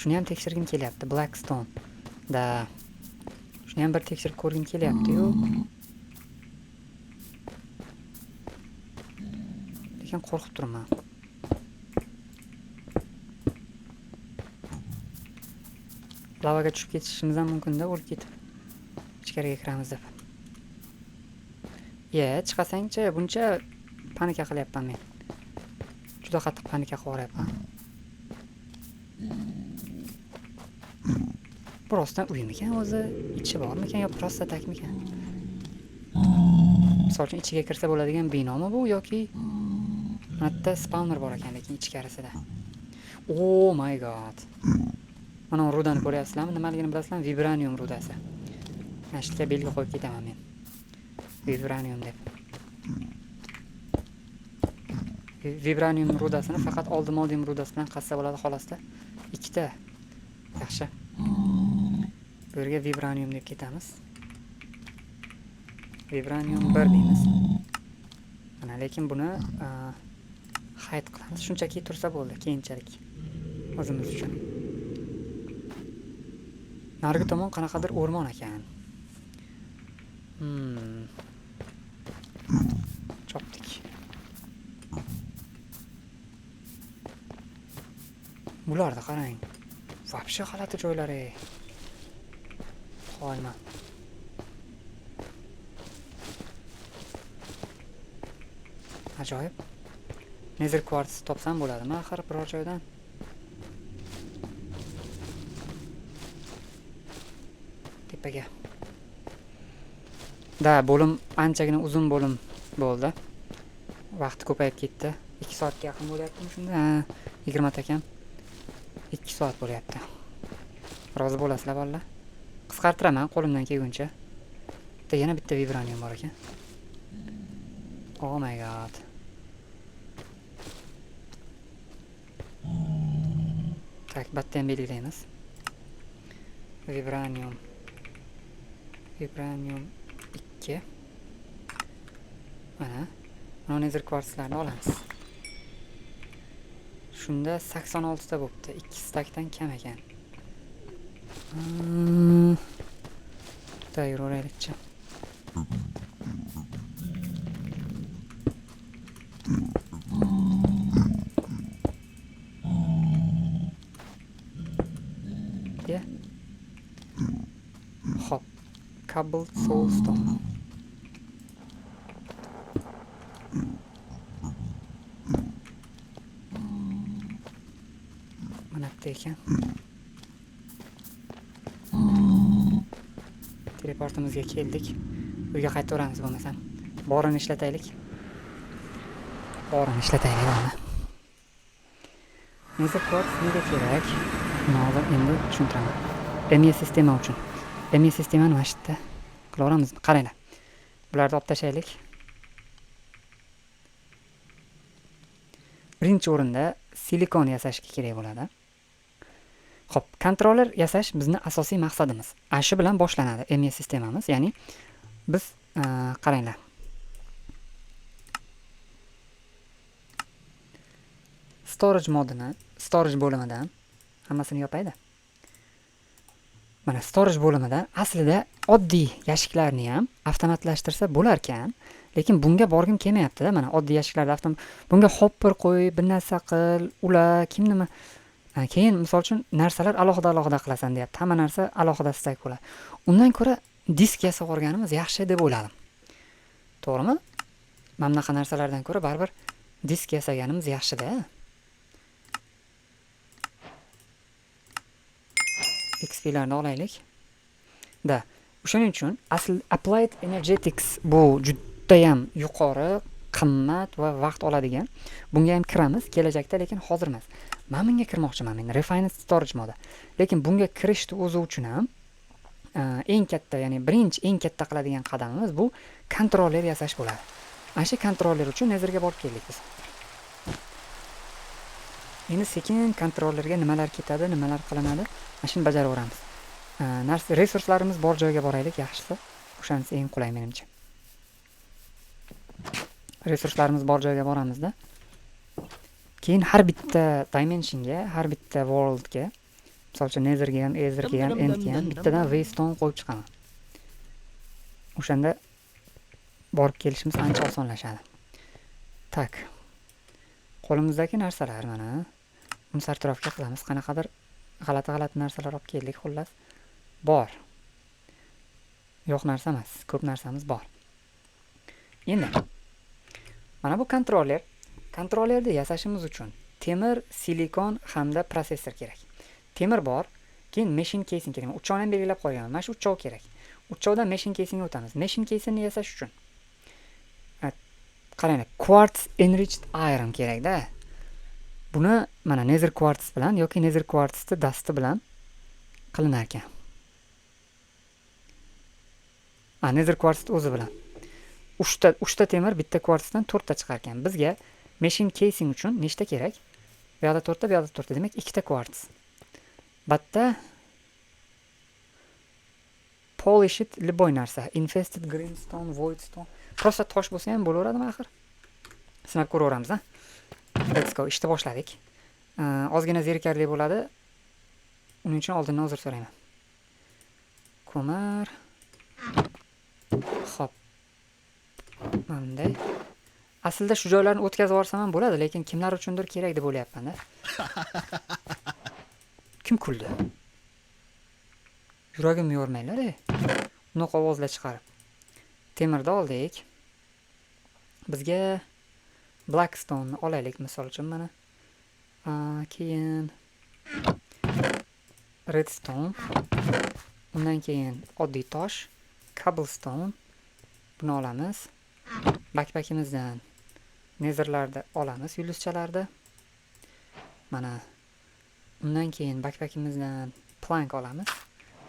Shuni ham tekshirgim kelyapti. Blackstone. Da. Shuni ham bir tekshirib ko'rgim kelyapti-yu. Lekin qo'rqib turibman. Lavaga tushib ketishimiz ham mumkin-da, o'lib ketib. Ichkariga kiramiz deb. Ye, chiqasangchi, buncha panika qilyapman men. Juda qattiq panika qilyapman. Bu rostdan uymikan o'zi? Ichi bormikan yo prosta takmikan? Misol uchun ichiga kirsa bo'ladigan binomi bu yoki mana yerda spawner bor ekan lekin ichkarisida. Oh my god. Mana bu rudani ko'ryapsizlarmi? Nimaligini bilasizlarmi? Vibranium rudasi. Mana shu yerga belgi qo'yib ketaman men. Vibranium deb. Vibranium rudasini faqat oldim-oldim rudasi bilan qazsa bo'ladi xolosda. Ikkita. Yaxshi. Bu yerga vibranium deb ketamiz. Vibranium 1 deymiz. Mana lekin buni hide qilamiz. Shunchaki tursa bo'ldi keyinchalik o'zimiz uchun. Narigi tomon qanaqadir o'rmon ekan. Chopdik. Bularda qarang. Vobshe g'alati joylari. Qoyma. Ajoyib. Nether quartz topsam bo'ladimi axir biror joydan? Tepaga. Da, bo'lim anchagina uzun bo'lim bo'ldi. Vaqti ko'payib ketdi. 2 soatga yaqin bo'lyaptimi shunda? Ha, 20 ta kam. 2 soat bo'lyapti. Rozi bo'lasizlar bolalar. Qisqartiraman qo'limdan kelguncha. Bitta yana bitta vibranium bor ekan. Oh my god. Tak, bitta ham belgilaymiz. Vibranium. Vibranium 2. Mana. Mana nether quartzlarni olamiz. Shunda 86 ta bo'pti. 2 stakdan kam ekan. Bitta yuraveraylikchi. Ya. Hop. Cobbled Soulstone. Mana bu yerda ekan. Teleportimizga keldik. Uyga qaytaveramiz bo'lmasam. Borini ishlataylik. Borini ishlataylik uni. Nether quartz nega kerak? Buni hozir endi tushuntiraman. ME sistema uchun. ME sistemani mana shu yerda qilaveramizmi? Qaranglar. Bularni olib tashlaylik. Birinchi o'rinda silikon yasashga kerak bo'ladi. Xo'p, kontroller yasash bizning asosiy maqsadimiz. Ana shu bilan boshlanadi ME sistemamiz. Ya'ni biz qaranglar. Storage modini, storage bo'limidan hammasini yopaydi. Mana storage bo'limidan aslida oddiy yashiklarni ham avtomatlashtirsa bo'lar ekan, lekin bunga borgim kelmayapti-da. Mana oddiy yashiklarni bunga hopper qo'y, bir narsa qil, ular kim nima. Keyin misol uchun narsalar alohida-alohida qilasan deyapti. Hamma narsa alohida stack bo'ladi. Undan ko'ra disk yasab olganimiz yaxshi deb o'yladim. To'g'rimi? Mana bunaqa narsalardan ko'ra baribir disk yasaganimiz yaxshi-da. X P-larni olaylik. Da, o'shaning uchun asl Applied Energetics bu judayam yuqori, qimmat va vaqt oladigan. Bunga ham kiramiz kelajakda, lekin hozir emas. Men bunga kirmoqchiman, men Refined Storage moda. Lekin bunga kirishni o'zi uchun ham eng katta, ya'ni birinchi eng katta qiladigan qadamimiz bu kontroller yasash bo'ladi. Ana shu kontroller uchun Netherga borib keldik biz. Endi sekin kontrollerga nimalar ketadi, nimalar qilinadi, mana shuni bajaraveramiz. Resurslarimiz bor joyga boraylik, yaxshisi. O'shanisi eng qulay menimcha. Resurslarimiz bor joyga boramizda. Keyin har bitta dimensionga, har bitta worldga, misol uchun Netherga ham, Etherga ham, Endga ham bittadan waystone qo'yib chiqaman. O'shanda borib kelishimiz ancha osonlashadi. Tak. Qo'limizdagi narsalar mana. Uni sartaroshga qilamiz. Qanaqadir g'alati-g'alati narsalar olib keldik, xullas. Bor. Yo'q narsa emas, ko'p narsamiz bor. Endi mana bu kontroller. Kontrollerni yasashimiz uchun temir, silikon hamda prosessor kerak. Temir bor, keyin machine casing kerak. Men uchovini ham belgilab qo'yganman. Mana shu uchov kerak. Uchovdan machine casingga o'tamiz. Machine casingni yasash uchun qaranglar, quartz enriched iron kerak-da. Buni mana nether quartz bilan yoki nether quartzni dasti bilan qilinar ekan. Nether quartz o'zi bilan. Uchta temir bitta quartzdan to'rtta chiqar ekan. Bizga machine casing uchun nechta kerak? Bu yoqda to'rtta, bu yoqda to'rtta. Demak, ikkita quartz. Bitta polished любой narsa, infested greenstone, voidstone. Prosta tosh bo'lsa ham bo'laveradimi axir? Sinab ko'raveramiz, ha? Let's go, ishni boshladik. Ozgina zerikarli bo'ladi. Uning uchun oldindan uzr so'rayman. Ko'mir. Xo'p. Mana bunday. Aslida shu joylarni o'tkazib yuborsam ham bo'ladi, lekin kimlar uchundir kerak deb o'ylayapman-da. Kim kuldi? Yuragimni yormanglar-ey. Unaqa ovozlar chiqarib. Temirni oldik. Bizga Blackstone'ni olaylik misol uchun mana. Keyin redstone, undan keyin oddiy tosh, cobblestone, buni olamiz. Backpackimizdan netherlarni olamiz, yulduzchalarni. Mana undan keyin backpackimizdan plank olamiz.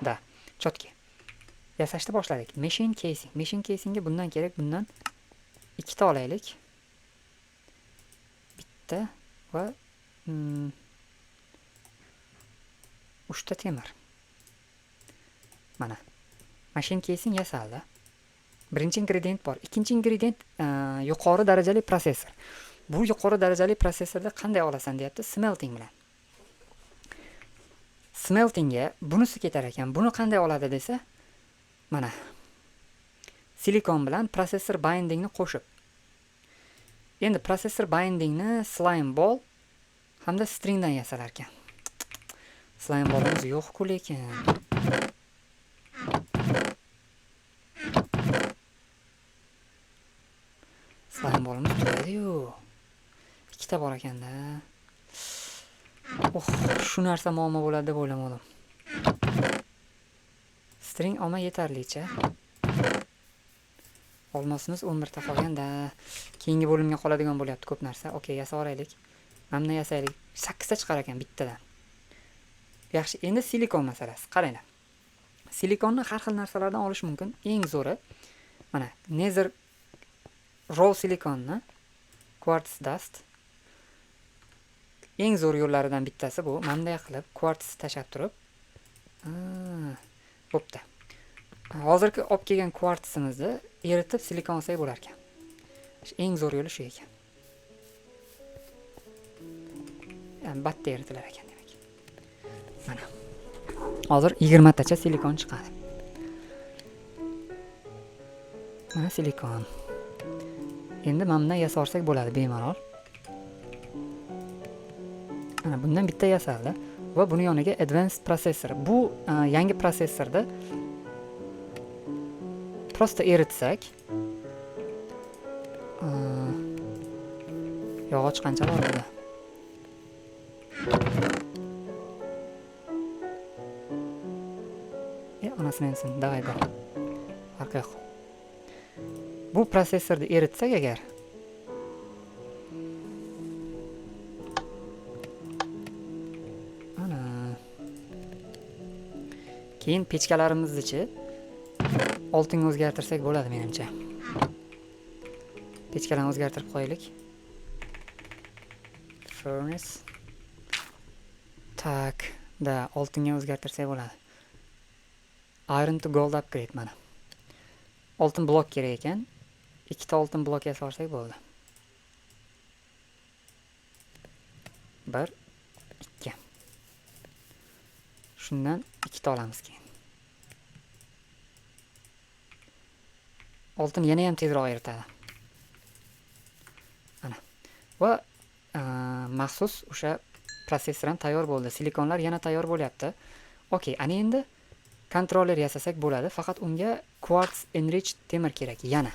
Da, chotki. Yasashni boshladik. Machine casing. Machine casingga bundan kerak, bundan ikkita olaylik. Bitta va uchta temir. Mana machine casing yasaldi. Birinchi ingredient bor. Ikkinchi ingredient yuqori darajali prosessor. Bu yuqori darajali prosessorni qanday olasan deyapti, smelting bilan. Smeltingga bunisi ketar ekan. Buni qanday oladi desa, mana silikon bilan prosessor bindingni qo'shib. Endi prosessor bindingni slime ball hamda stringdan yasalar ekan. Slime ballimiz yo'q-ku lekin. Slime ballimiz turadi-yu. Ikkita bor ekanda. Oh, shu narsa muammo bo'ladi deb o'ylamadim. String olma yetarlicha. Olmosimiz 11 ta qolganda keyingi bo'limga qoladigan bo'lyapti ko'p narsa. Okey, yasab olaylik. Mana bundan yasaylik. 8 ta chiqar ekan bittadan. Yaxshi, endi silikon masalasi. Qaranglar. Silikonni har xil narsalardan olish mumkin. Eng zo'ri mana Nether raw silikonni quartz dust. Eng zo'r yo'llaridan bittasi bu. Mana bunday qilib quartz tashlab turib, bo'pti. Hozirgi olib kelgan kvartsimizni eritib silikon olsak bo'lar ekan. Eng zo'r yo'li shu ekan. Ya'ni batta eritilar ekan demak. Mana. Hozir 20 tacha silikon chiqadi. Mana silikon. Endi mana bundan yasab olsak bo'ladi bemalol. Mana bundan bitta yasaldi va buni yoniga advanced processor. Bu yangi prosessorda prosta eritsak, yog'och qancha bor bunda? Onasini ensin, davay go. Farqi yo'q. Bu prosessorni eritsak agar, ana keyin pechkalarimizni-chi oltinga o'zgartirsak bo'ladi menimcha. Pechkalarni o'zgartirib qo'yaylik. Furnace. Tak, da oltinga o'zgartirsak bo'ladi. Iron to gold upgrade mana. Oltin blok kerak ekan. Ikkita oltin blok yasab olsak bo'ldi. 1, 2. Shundan ikkita olamiz keyin. Oltin yana ham tezroq eritadi. Ana. Va maxsus o'sha prosessor ham tayyor bo'ldi. Silikonlar yana tayyor bo'lyapti. Okey, ana endi kontroller yasasak bo'ladi. Faqat unga quartz enriched temir kerak yana.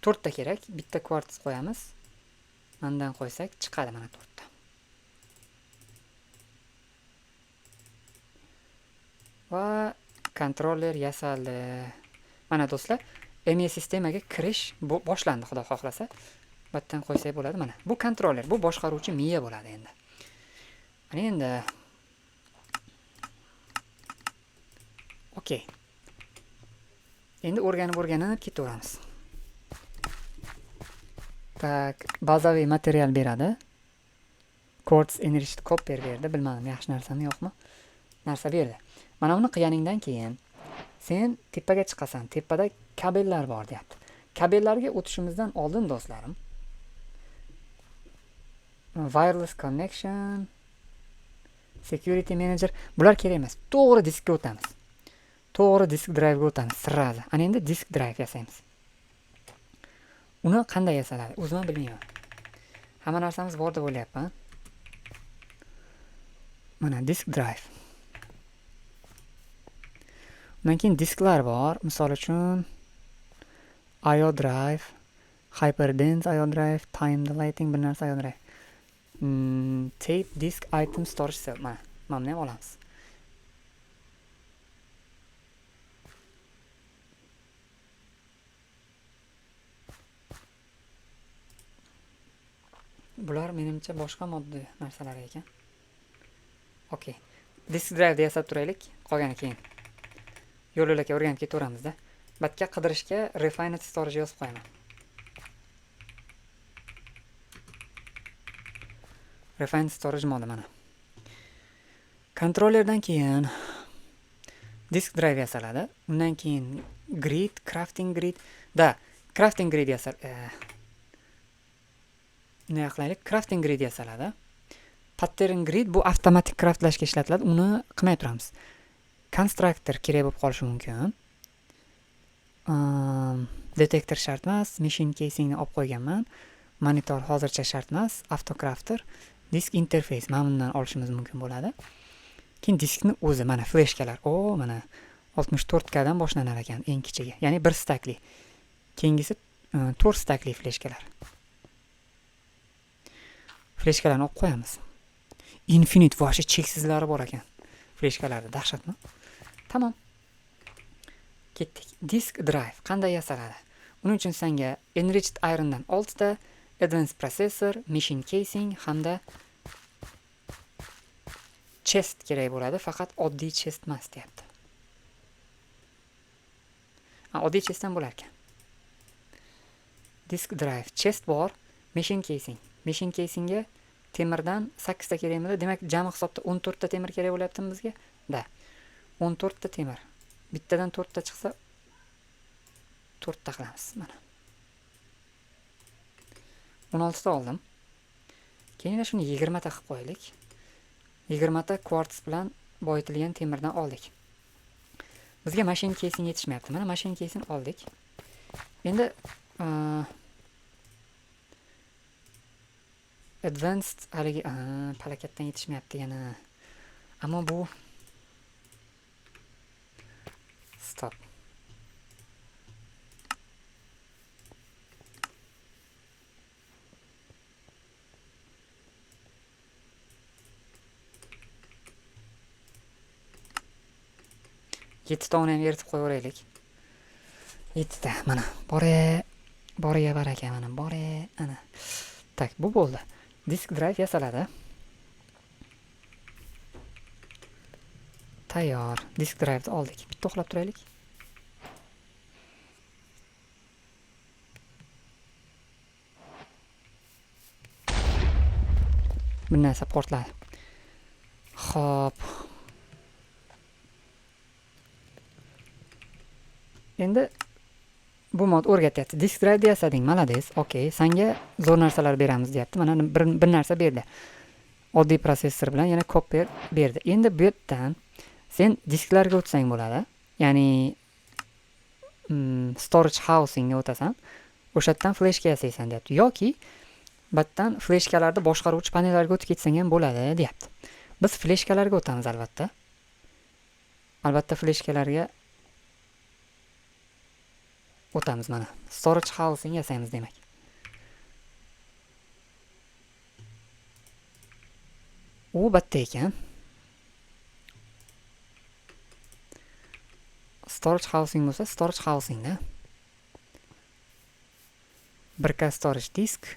4 ta kerak. Bitta quartz qo'yamiz. Mandan qo'ysak chiqadi mana 4 ta. Va kontroller yasaldi. Mana do'stlar, ME sistemaga kirish boshlandi, xudo xohlasa. Batdan qo'ysak bo'ladi mana. Bu kontroller, bu boshqaruvchi miya bo'ladi endi. Ana endi. Okey. Endi o'rganib-o'rganib ketaveramiz. Tak, bazaviy material beradi. Quartz enriched copper berdi. Bilmadim, yaxshi narsami yo'qmi? Narsa berdi. Mana buni qilganingdan keyin sen tepaga chiqasan. Tepada kabellar bor deyapti. Kabellarga o'tishimizdan oldin do'stlarim, wireless connection, security manager bular kerak emas. To'g'ri diskka o'tamiz. To'g'ri disk drive'ga o'tamiz sразу. Ana endi disk drive yasaymiz. Uni qanday yasaladi? O'zim ham bilmayman. Hamma narsamiz bor deb o'ylayapman. Mana disk drive. Undan keyin disklar bor. Misol uchun IO drive, hyperdense IO drive, time deleting bir narsa IO drive. Tape disk item storage cell. Mana, mana buni ham olamiz. Bular menimcha boshqa modda narsalar ekan. Okey. Disk drive yasab turaylik, qolgani keyin. Yo'l-yo'lakay o'rganib ketaveramizda. Batga qidirishga refined storage yozib qo'yaman. Refined storage modi mana. Kontrollerdan keyin disk drive yasaladi. Undan keyin grid, crafting grid. Da, crafting grid yasal. Bunday qilaylik, crafting grid yasaladi. Pattern grid bu avtomatik craftlashga ishlatiladi. Uni qilmay turamiz. Constructor kerak bo'lib qolishi mumkin. Detektor shart emas, machine casingni olib qo'yganman. Monitor hozircha shart emas, autocrafter, disk interface mana bundan olishimiz mumkin bo'ladi. Keyin diskni o'zi mana fleshkalar. O, mana 64 K dan boshlanar ekan eng kichigi, ya'ni 1 stakli. Keyingisi 4 stakli fleshkalar. Fleshkalarni olib qo'yamiz. Infinite вообще cheksizlari bor ekan. Fleshkalarda dahshatmi? Tamom. Ketdik. Disk drive qanday yasaladi? Uning uchun senga enriched irondan 6 ta, advanced processor, machine casing hamda chest kerak bo'ladi. Faqat oddiy chest emas deyapti. Ha, oddiy chest ham bo'lar ekan. Disk drive, chest bor, machine casing. Machine casingga temirdan 8 ta kerakmidi? Demak, jami hisobda 14 ta temir kerak bo'lyaptimi bizga? Da. 14 ta temir. Bittadan 4 ta chiqsa 4 ta qilamiz mana. 16 ta oldim. Keyin yana shuni 20 ta qilib qo'yaylik. 20 ta kvarts bilan boyitilgan temirdan oldik. Bizga machine casing yetishmayapti. Mana machine casing oldik. Endi advanced haligi, palakatdan yetishmayapti yana. Ammo bu stop. Yetti ta uni ham eritib qo'yaveraylik. 7 ta mana bore, boriga baraka mana bore ana. Tak, bu bo'ldi. Disk drive yasaladi. Tayyor. Disk drive'ni oldik. Bitta uxlab turaylik. Bir narsa portladi. Xo'p. Endi bu mod o'rgatyapti. Disk drive yasading, malades. Okey, senga zo'r narsalar beramiz deyapti. Mana bir narsa berdi. Oddiy prosessor bilan yana copper berdi. Endi bu yerdan sen disklarga o'tsang bo'ladi. Ya'ni, storage housingga o'tasan. O'sha yerdan fleshka yasaysan deyapti. Yoki batdan fleshkalarni boshqaruvchi panellarga o'tib ketsang ham bo'ladi deyapti. Biz fleshkalarga o'tamiz albatta. Albatta fleshkalarga o'tamiz mana. Storage housing yasaymiz demak. U batta ekan. Storage housing bo'lsa, storage housingda. 1K storage disk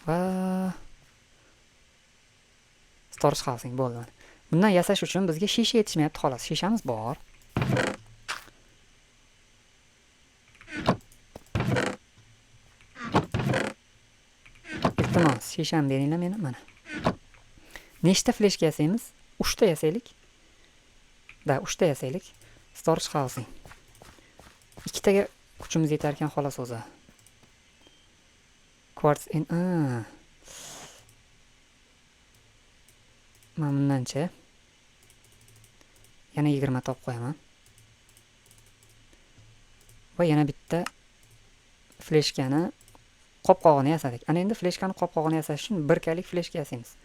va storage housing bo'ldi mana. Bundan yasash uchun bizga shisha yetishmayapti xolos. Shishamiz bor. Iltimos, shisham beringlar meni mana. Nechta fleshka yasaymiz? 3 ta yasaylik. Da, 3 ta yasaylik. Storage housing. 2taga kuchimiz yetar ekan xolos o'zi. Quartz in, a. Mana bundancha yana 20 ta olib qo'yaman. Va yana bitta fleshkani qopqog'ini yasadik. Ana endi fleshkani qopqog'ini yasash uchun birkalik fleshka yasaymiz.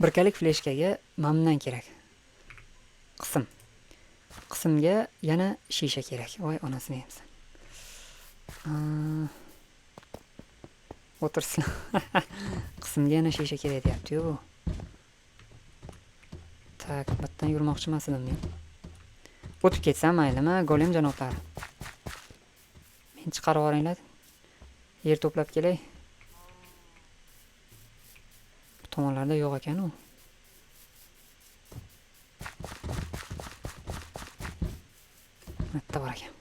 Birkalik fleshkaga mana bundan kerak. Qism. Qismga yana shisha kerak. Voy, onasini yemsin. O'tirsin. Qismga yana shisha kerak deyapti-yu bu. Tak, batdan yurmoqchi emas edim men. O'tib ketsam maylimi, golem janoblari. Meni chiqarib yuboringlar. Yer to'plab kelay. Bu tomonlarda yo'q ekan u. Bitta bor ekan.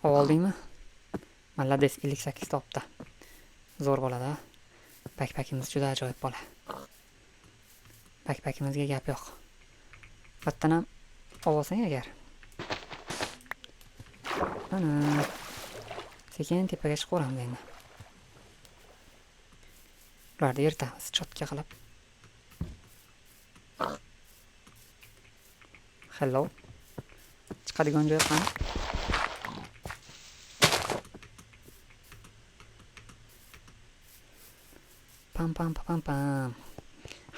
Oldingmi? Malades, 58 topdi. Zo'r bo'ladi, ha? Backpackimiz juda ajoyib bola. Backpackimizga gap yo'q. Bittadan ham olsang agar. Mana sekin tepaga chiqaveramiz endi. Ularni eritamiz chotga qilib. Hello. Chiqadigan joy qani? Pam pam pam pam pam.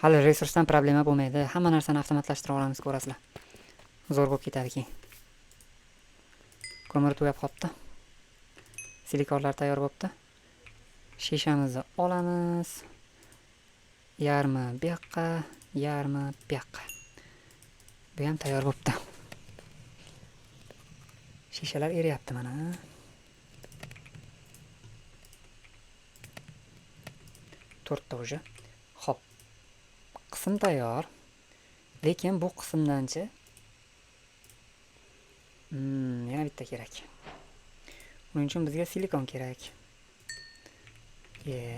Hali resursdan problema bo'lmaydi. Hamma narsani avtomatlashtira olamiz, ko'rasizlar. Zo'r bo'lib ketadi keyin. Ko'mir tugab qopti. Silikonlar tayyor bo'pti. Shishamizni olamiz. Yarmi bu yoqqa, yarmi bu yoqqa. Bu ham tayyor bo'pti. Shishalar eriyapti mana. To'rtta уже. Xo'p. Qism tayyor. Lekin bu qismdanchi yana bitta kerak. Buning uchun bizga silikon kerak.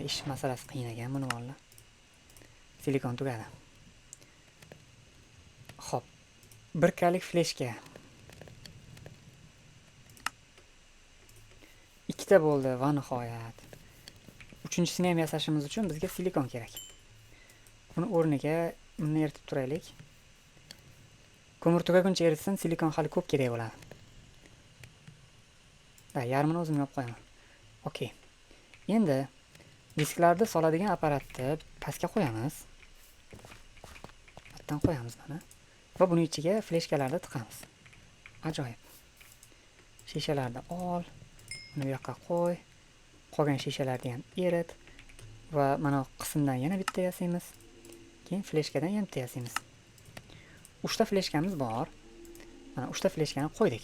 Ish masalasi qiyin ekan buni valla. Silikon tugadi. Xo'p. Bir kalik fleshka. Ikkita bo'ldi va nihoyat. Uchinchisini ham yasashimiz uchun bizga silikon kerak. Buni o'rniga buni eritib turaylik. Ko'mir tugaguncha eritsin, silikon hali ko'p kerak bo'ladi. Da, yarmini o'zim yopib qo'yaman. Okey. Endi disklarni soladigan apparatni pastga qo'yamiz. Bittadan qo'yamiz mana. Va buni ichiga fleshkalarni tiqamiz. Ajoyib. Shishalarni ol, buni bu yoqqa qo'y. Qolgan shishalarni ham erit va mana bu qismdan yana bitta yasaymiz. Keyin fleshkadan yana bitta yasaymiz. 3ta fleshkamiz bor. Mana 3ta fleshkani qo'ydik.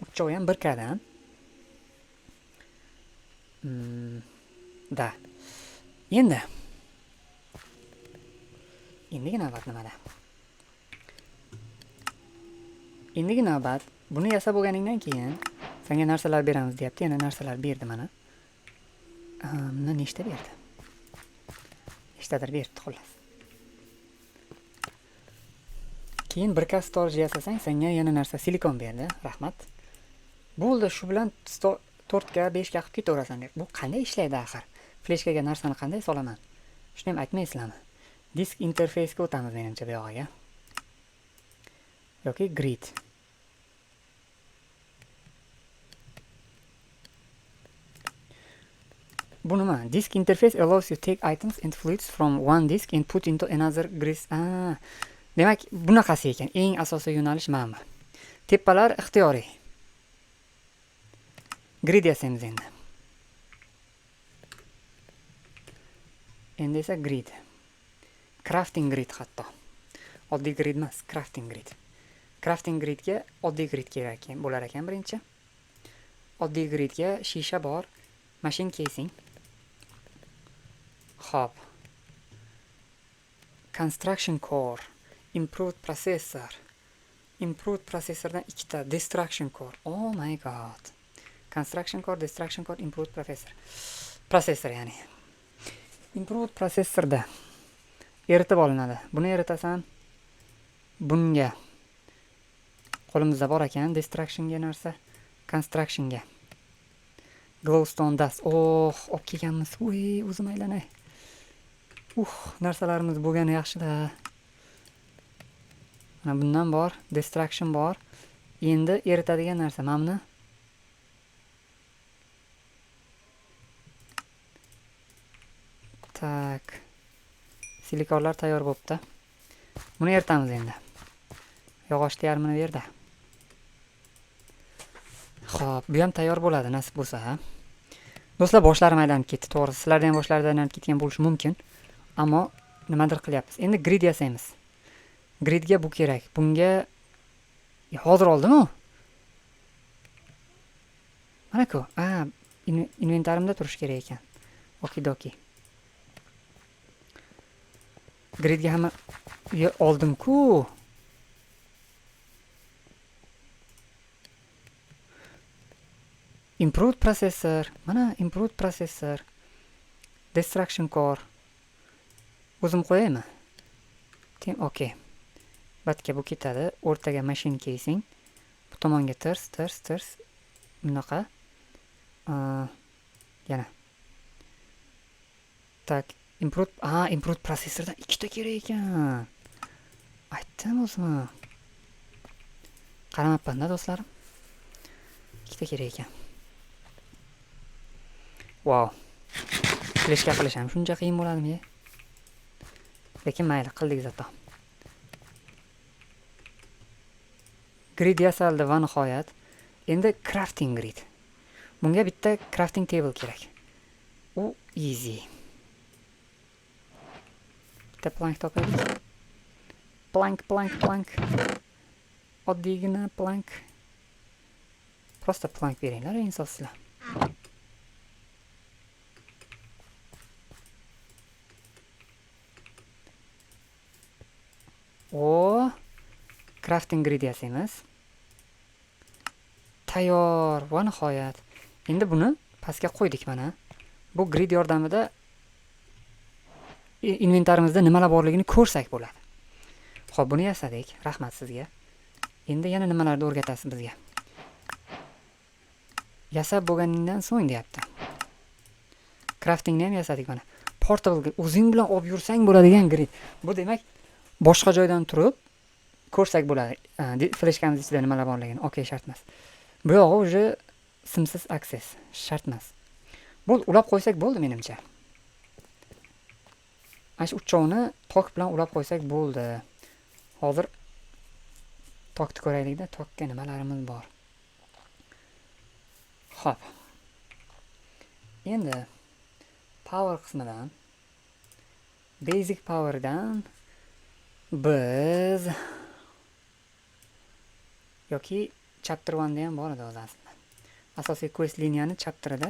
Uchovi ham bir kadan. Da. Endi. Endigi navbat nimada? Endigi navbat buni yasab bo'lganingdan keyin senga narsalar beramiz deyapti. Yana narsalar berdi mana. Bundan nechta berdi? Nechtadir berdi xullas. Keyin bir kas storage yasasang senga yana narsa silikon berdi. Rahmat. Bo'ldi, shu bilan 4ga, 5ga qilib ketaverasan deb. Bu qanday ishlaydi axir? Fleshkaga narsani qanday solaman? Shuni ham aytmaysizlarmi? Disk interfeysga o'tamiz menimcha bu yog'iga. Yoki grid. Bu nima? Disk interface allows you take items and fluids from one disk and put into another grid. Demak, bunaqasi ekan. Eng asosiy yo'nalish mana bu. Tepalar ixtiyoriy. Grid yasaymiz endi. Endi esa grid. Crafting grid hatto. Oddiy grid emas, crafting grid. Crafting gridga oddiy grid kerak bo'lar ekan birinchi. Oddiy gridga shisha bor, machine casing. Xo'p. Construction core, improved processor. Improved processordan ikkita destruction core. Oh my god. Construction core, destruction core, improved processor. Processor ya'ni. Improved processorda eritib olinadi. Buni eritasan. Bunga qo'limizda bor ekan destructionga narsa, constructionga. Glowstone dust. Oh, olib kelganmiz. Uy, o'zim aylanay. Narsalarimiz bo'lgani yaxshi-da. Mana bundan bor, destruction bor. Endi eritadigan narsa mana buni. Tak. Silikonlar tayyor bo'pti. Buni eritamiz endi. Yog'ochni yarmini berdi. Xo'p, bu ham tayyor bo'ladi nasib bo'lsa, ha. Do'stlar, boshlarim aylanib ketdi, to'g'risi. Sizlarda ham boshlarida aylanib ketgan bo'lishi mumkin. Ammo nimadir qilyapmiz. Endi grid yasaymiz. Gridga bu kerak. Bunga hozir oldim-u. Mana-ku, inventarimda turishi kerak ekan. Okidoki. Gridga hamma oldim-ku. Improved processor. Mana improved processor. Destruction core. O'zim qo'yaymi? Tem, okey. Batga bu ketadi. O'rtaga machine casing. Bu tomonga tirs, tirs, tirs. Bunaqa. Yana. Tak, improved, improved processordan ikkita kerak ekan. Aytdim o'zim. Qaramabman-da do'stlarim. Ikkita kerak ekan. Wow. Fleshka qilish ham shuncha qiyin bo'ladimi? Lekin mayli, qildik zato. Grid yasaldi va nihoyat. Endi crafting grid. Bunga bitta crafting table kerak. U easy. Bitta plank topaylik. Plank, plank, plank. Oddiygina plank. Просто plank beringlar, insofsizlar. O, crafting grid yasaymiz. Tayyor va nihoyat. Endi buni pastga qo'ydik mana. Bu grid yordamida inventarimizda nimalar borligini ko'rsak bo'ladi. Xo'p, buni yasadik. Rahmat sizga. Endi yana nimalarni o'rgatasiz bizga? Yasab bo'lganingdan so'ng deyapti. Craftingni ham yasadik mana. Portable o'zing bilan olib yursang bo'ladigan grid. Bu demak boshqa joydan turib ko'rsak bo'ladi. Fleshkamiz ichida nimalar borligini. Okey, shart emas. Bu yog'i уже simsiz access, shart emas. Bo'ldi, ulab qo'ysak bo'ldi menimcha. Mana shu uchovini tok bilan ulab qo'ysak bo'ldi. Hozir tokni ko'raylikda, tokka nimalarimiz bor. Xo'p. Endi power qismidan, basic powerdan biz yoki chapter 1 da ham bor edi o'zi aslida. Asosiy quest liniyani chapterida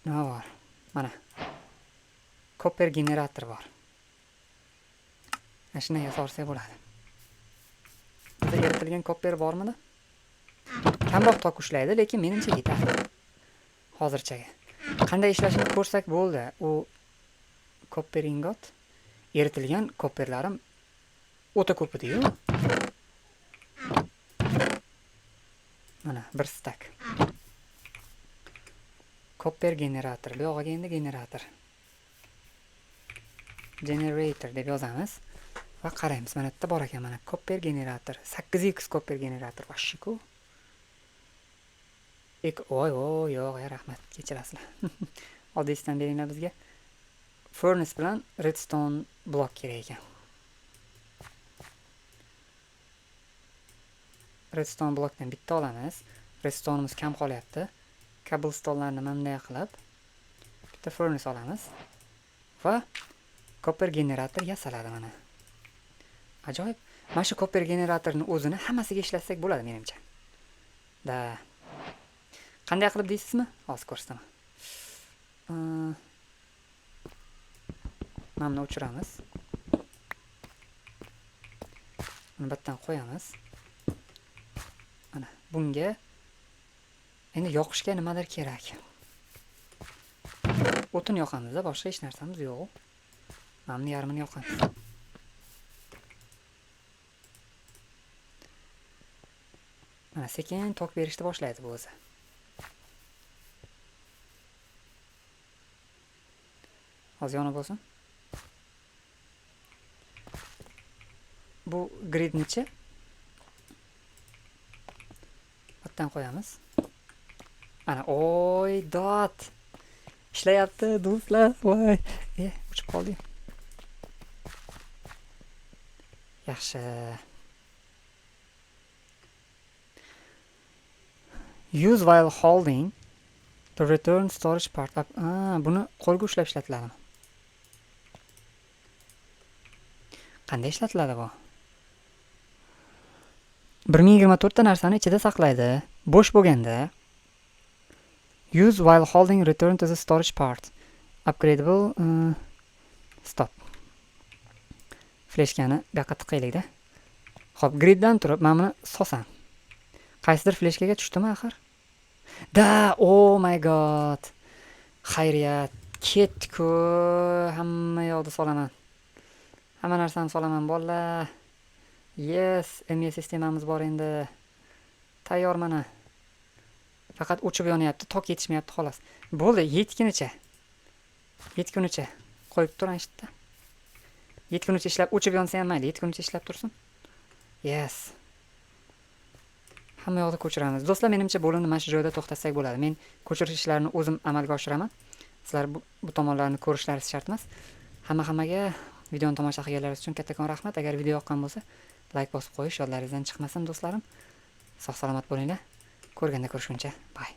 nima bor? Mana copper generator bor. Mana shuni yasasak bo'ladi. Bizda eritilgan copper bormidi? Kamroq tok ushlaydi, lekin menimcha yetadi. Hozirchaga. Qanday ishlashini ko'rsak bo'ldi. U copper ingot, eritilgan copperlarim o'ta ko'p edi-yu. Mana bir stak. Copper generator. Bu yog'iga endi generator. Generator deb yozamiz va qaraymiz. Mana yerda bor ekan, mana copper generator. 8x copper generator. Vashshiku. Ek, oy, oy, yo'q, ya, rahmat, kechirasizlar. Oddiysidan beringlar bizga. Furnace bilan redstone blok kerak ekan. Redstone blokdan bitta olamiz. Redstone'imiz kam qolyapti. Cobblestone'larni mana bunday qilib bitta furnace olamiz va copper generator yasaladi mana. Ajoyib. Mana shu copper generatorni o'zini hammasiga ishlatsak bo'ladi menimcha. Da. Qanday qilib deysizmi? Hozir ko'rsataman. Mana buni o'chiramiz. Buni bittadan qo'yamiz. Mana bunga endi yoqishga nimadir kerak. O'tin yoqamiz-da, boshqa hech narsamiz yo'q. Mana buni yarmini yoqamiz. Mana sekin tok berishni boshlaydi bu o'zi. Hozir yonib bo'lsin. Bu gridnichi bittadan qo'yamiz. Ana, oy, dot. Ishlayapti, do'stlar. Voy. O'chib qoldi. Yaxshi. Use while holding to return storage part up. Buni qo'lga ushlab ishlatiladimi? Qanday ishlatiladi bu? Bir ming yigirma to'rtta narsani ichida saqlaydi. Bo'sh bo'lganda use while holding return to the storage part. Upgradable, stop. Fleshkani bu yoqqa tiqaylik-da. Xo'p, griddan turib mana buni sosam. Qaysidir fleshkaga tushdimi axir? Da, oh my god. Xayriyat, ketdi-ku. Hamma yoqda solaman. Hamma narsani solaman, bolalar. Yes, ME sistemamiz bor endi. Tayyor mana. Faqat o'chib yonyapti, tok yetishmayapti xolos. Bo'ldi, yetgunicha. Yetgunicha qo'yib tur ana shu yerda. Yetgunicha ishlab, o'chib yonsa ham mayli, yetgunicha ishlab tursin. Yes. Hamma yoqda ko'chiramiz. Do'stlar, menimcha bo'limni mana shu joyda to'xtatsak bo'ladi. Men ko'chirish ishlarini o'zim amalga oshiraman. Sizlar bu tomonlarni ko'rishlaringiz shart emas. Hamma-hammaga videoni tomosha qilganlaringiz uchun kattakon rahmat. Agar video yoqqan bo'lsa, like bosib qo'yish yodlaringizdan chiqmasin do'stlarim. Sog' salomat bo'linglar. Ko'rganda ko'rishguncha. Bye.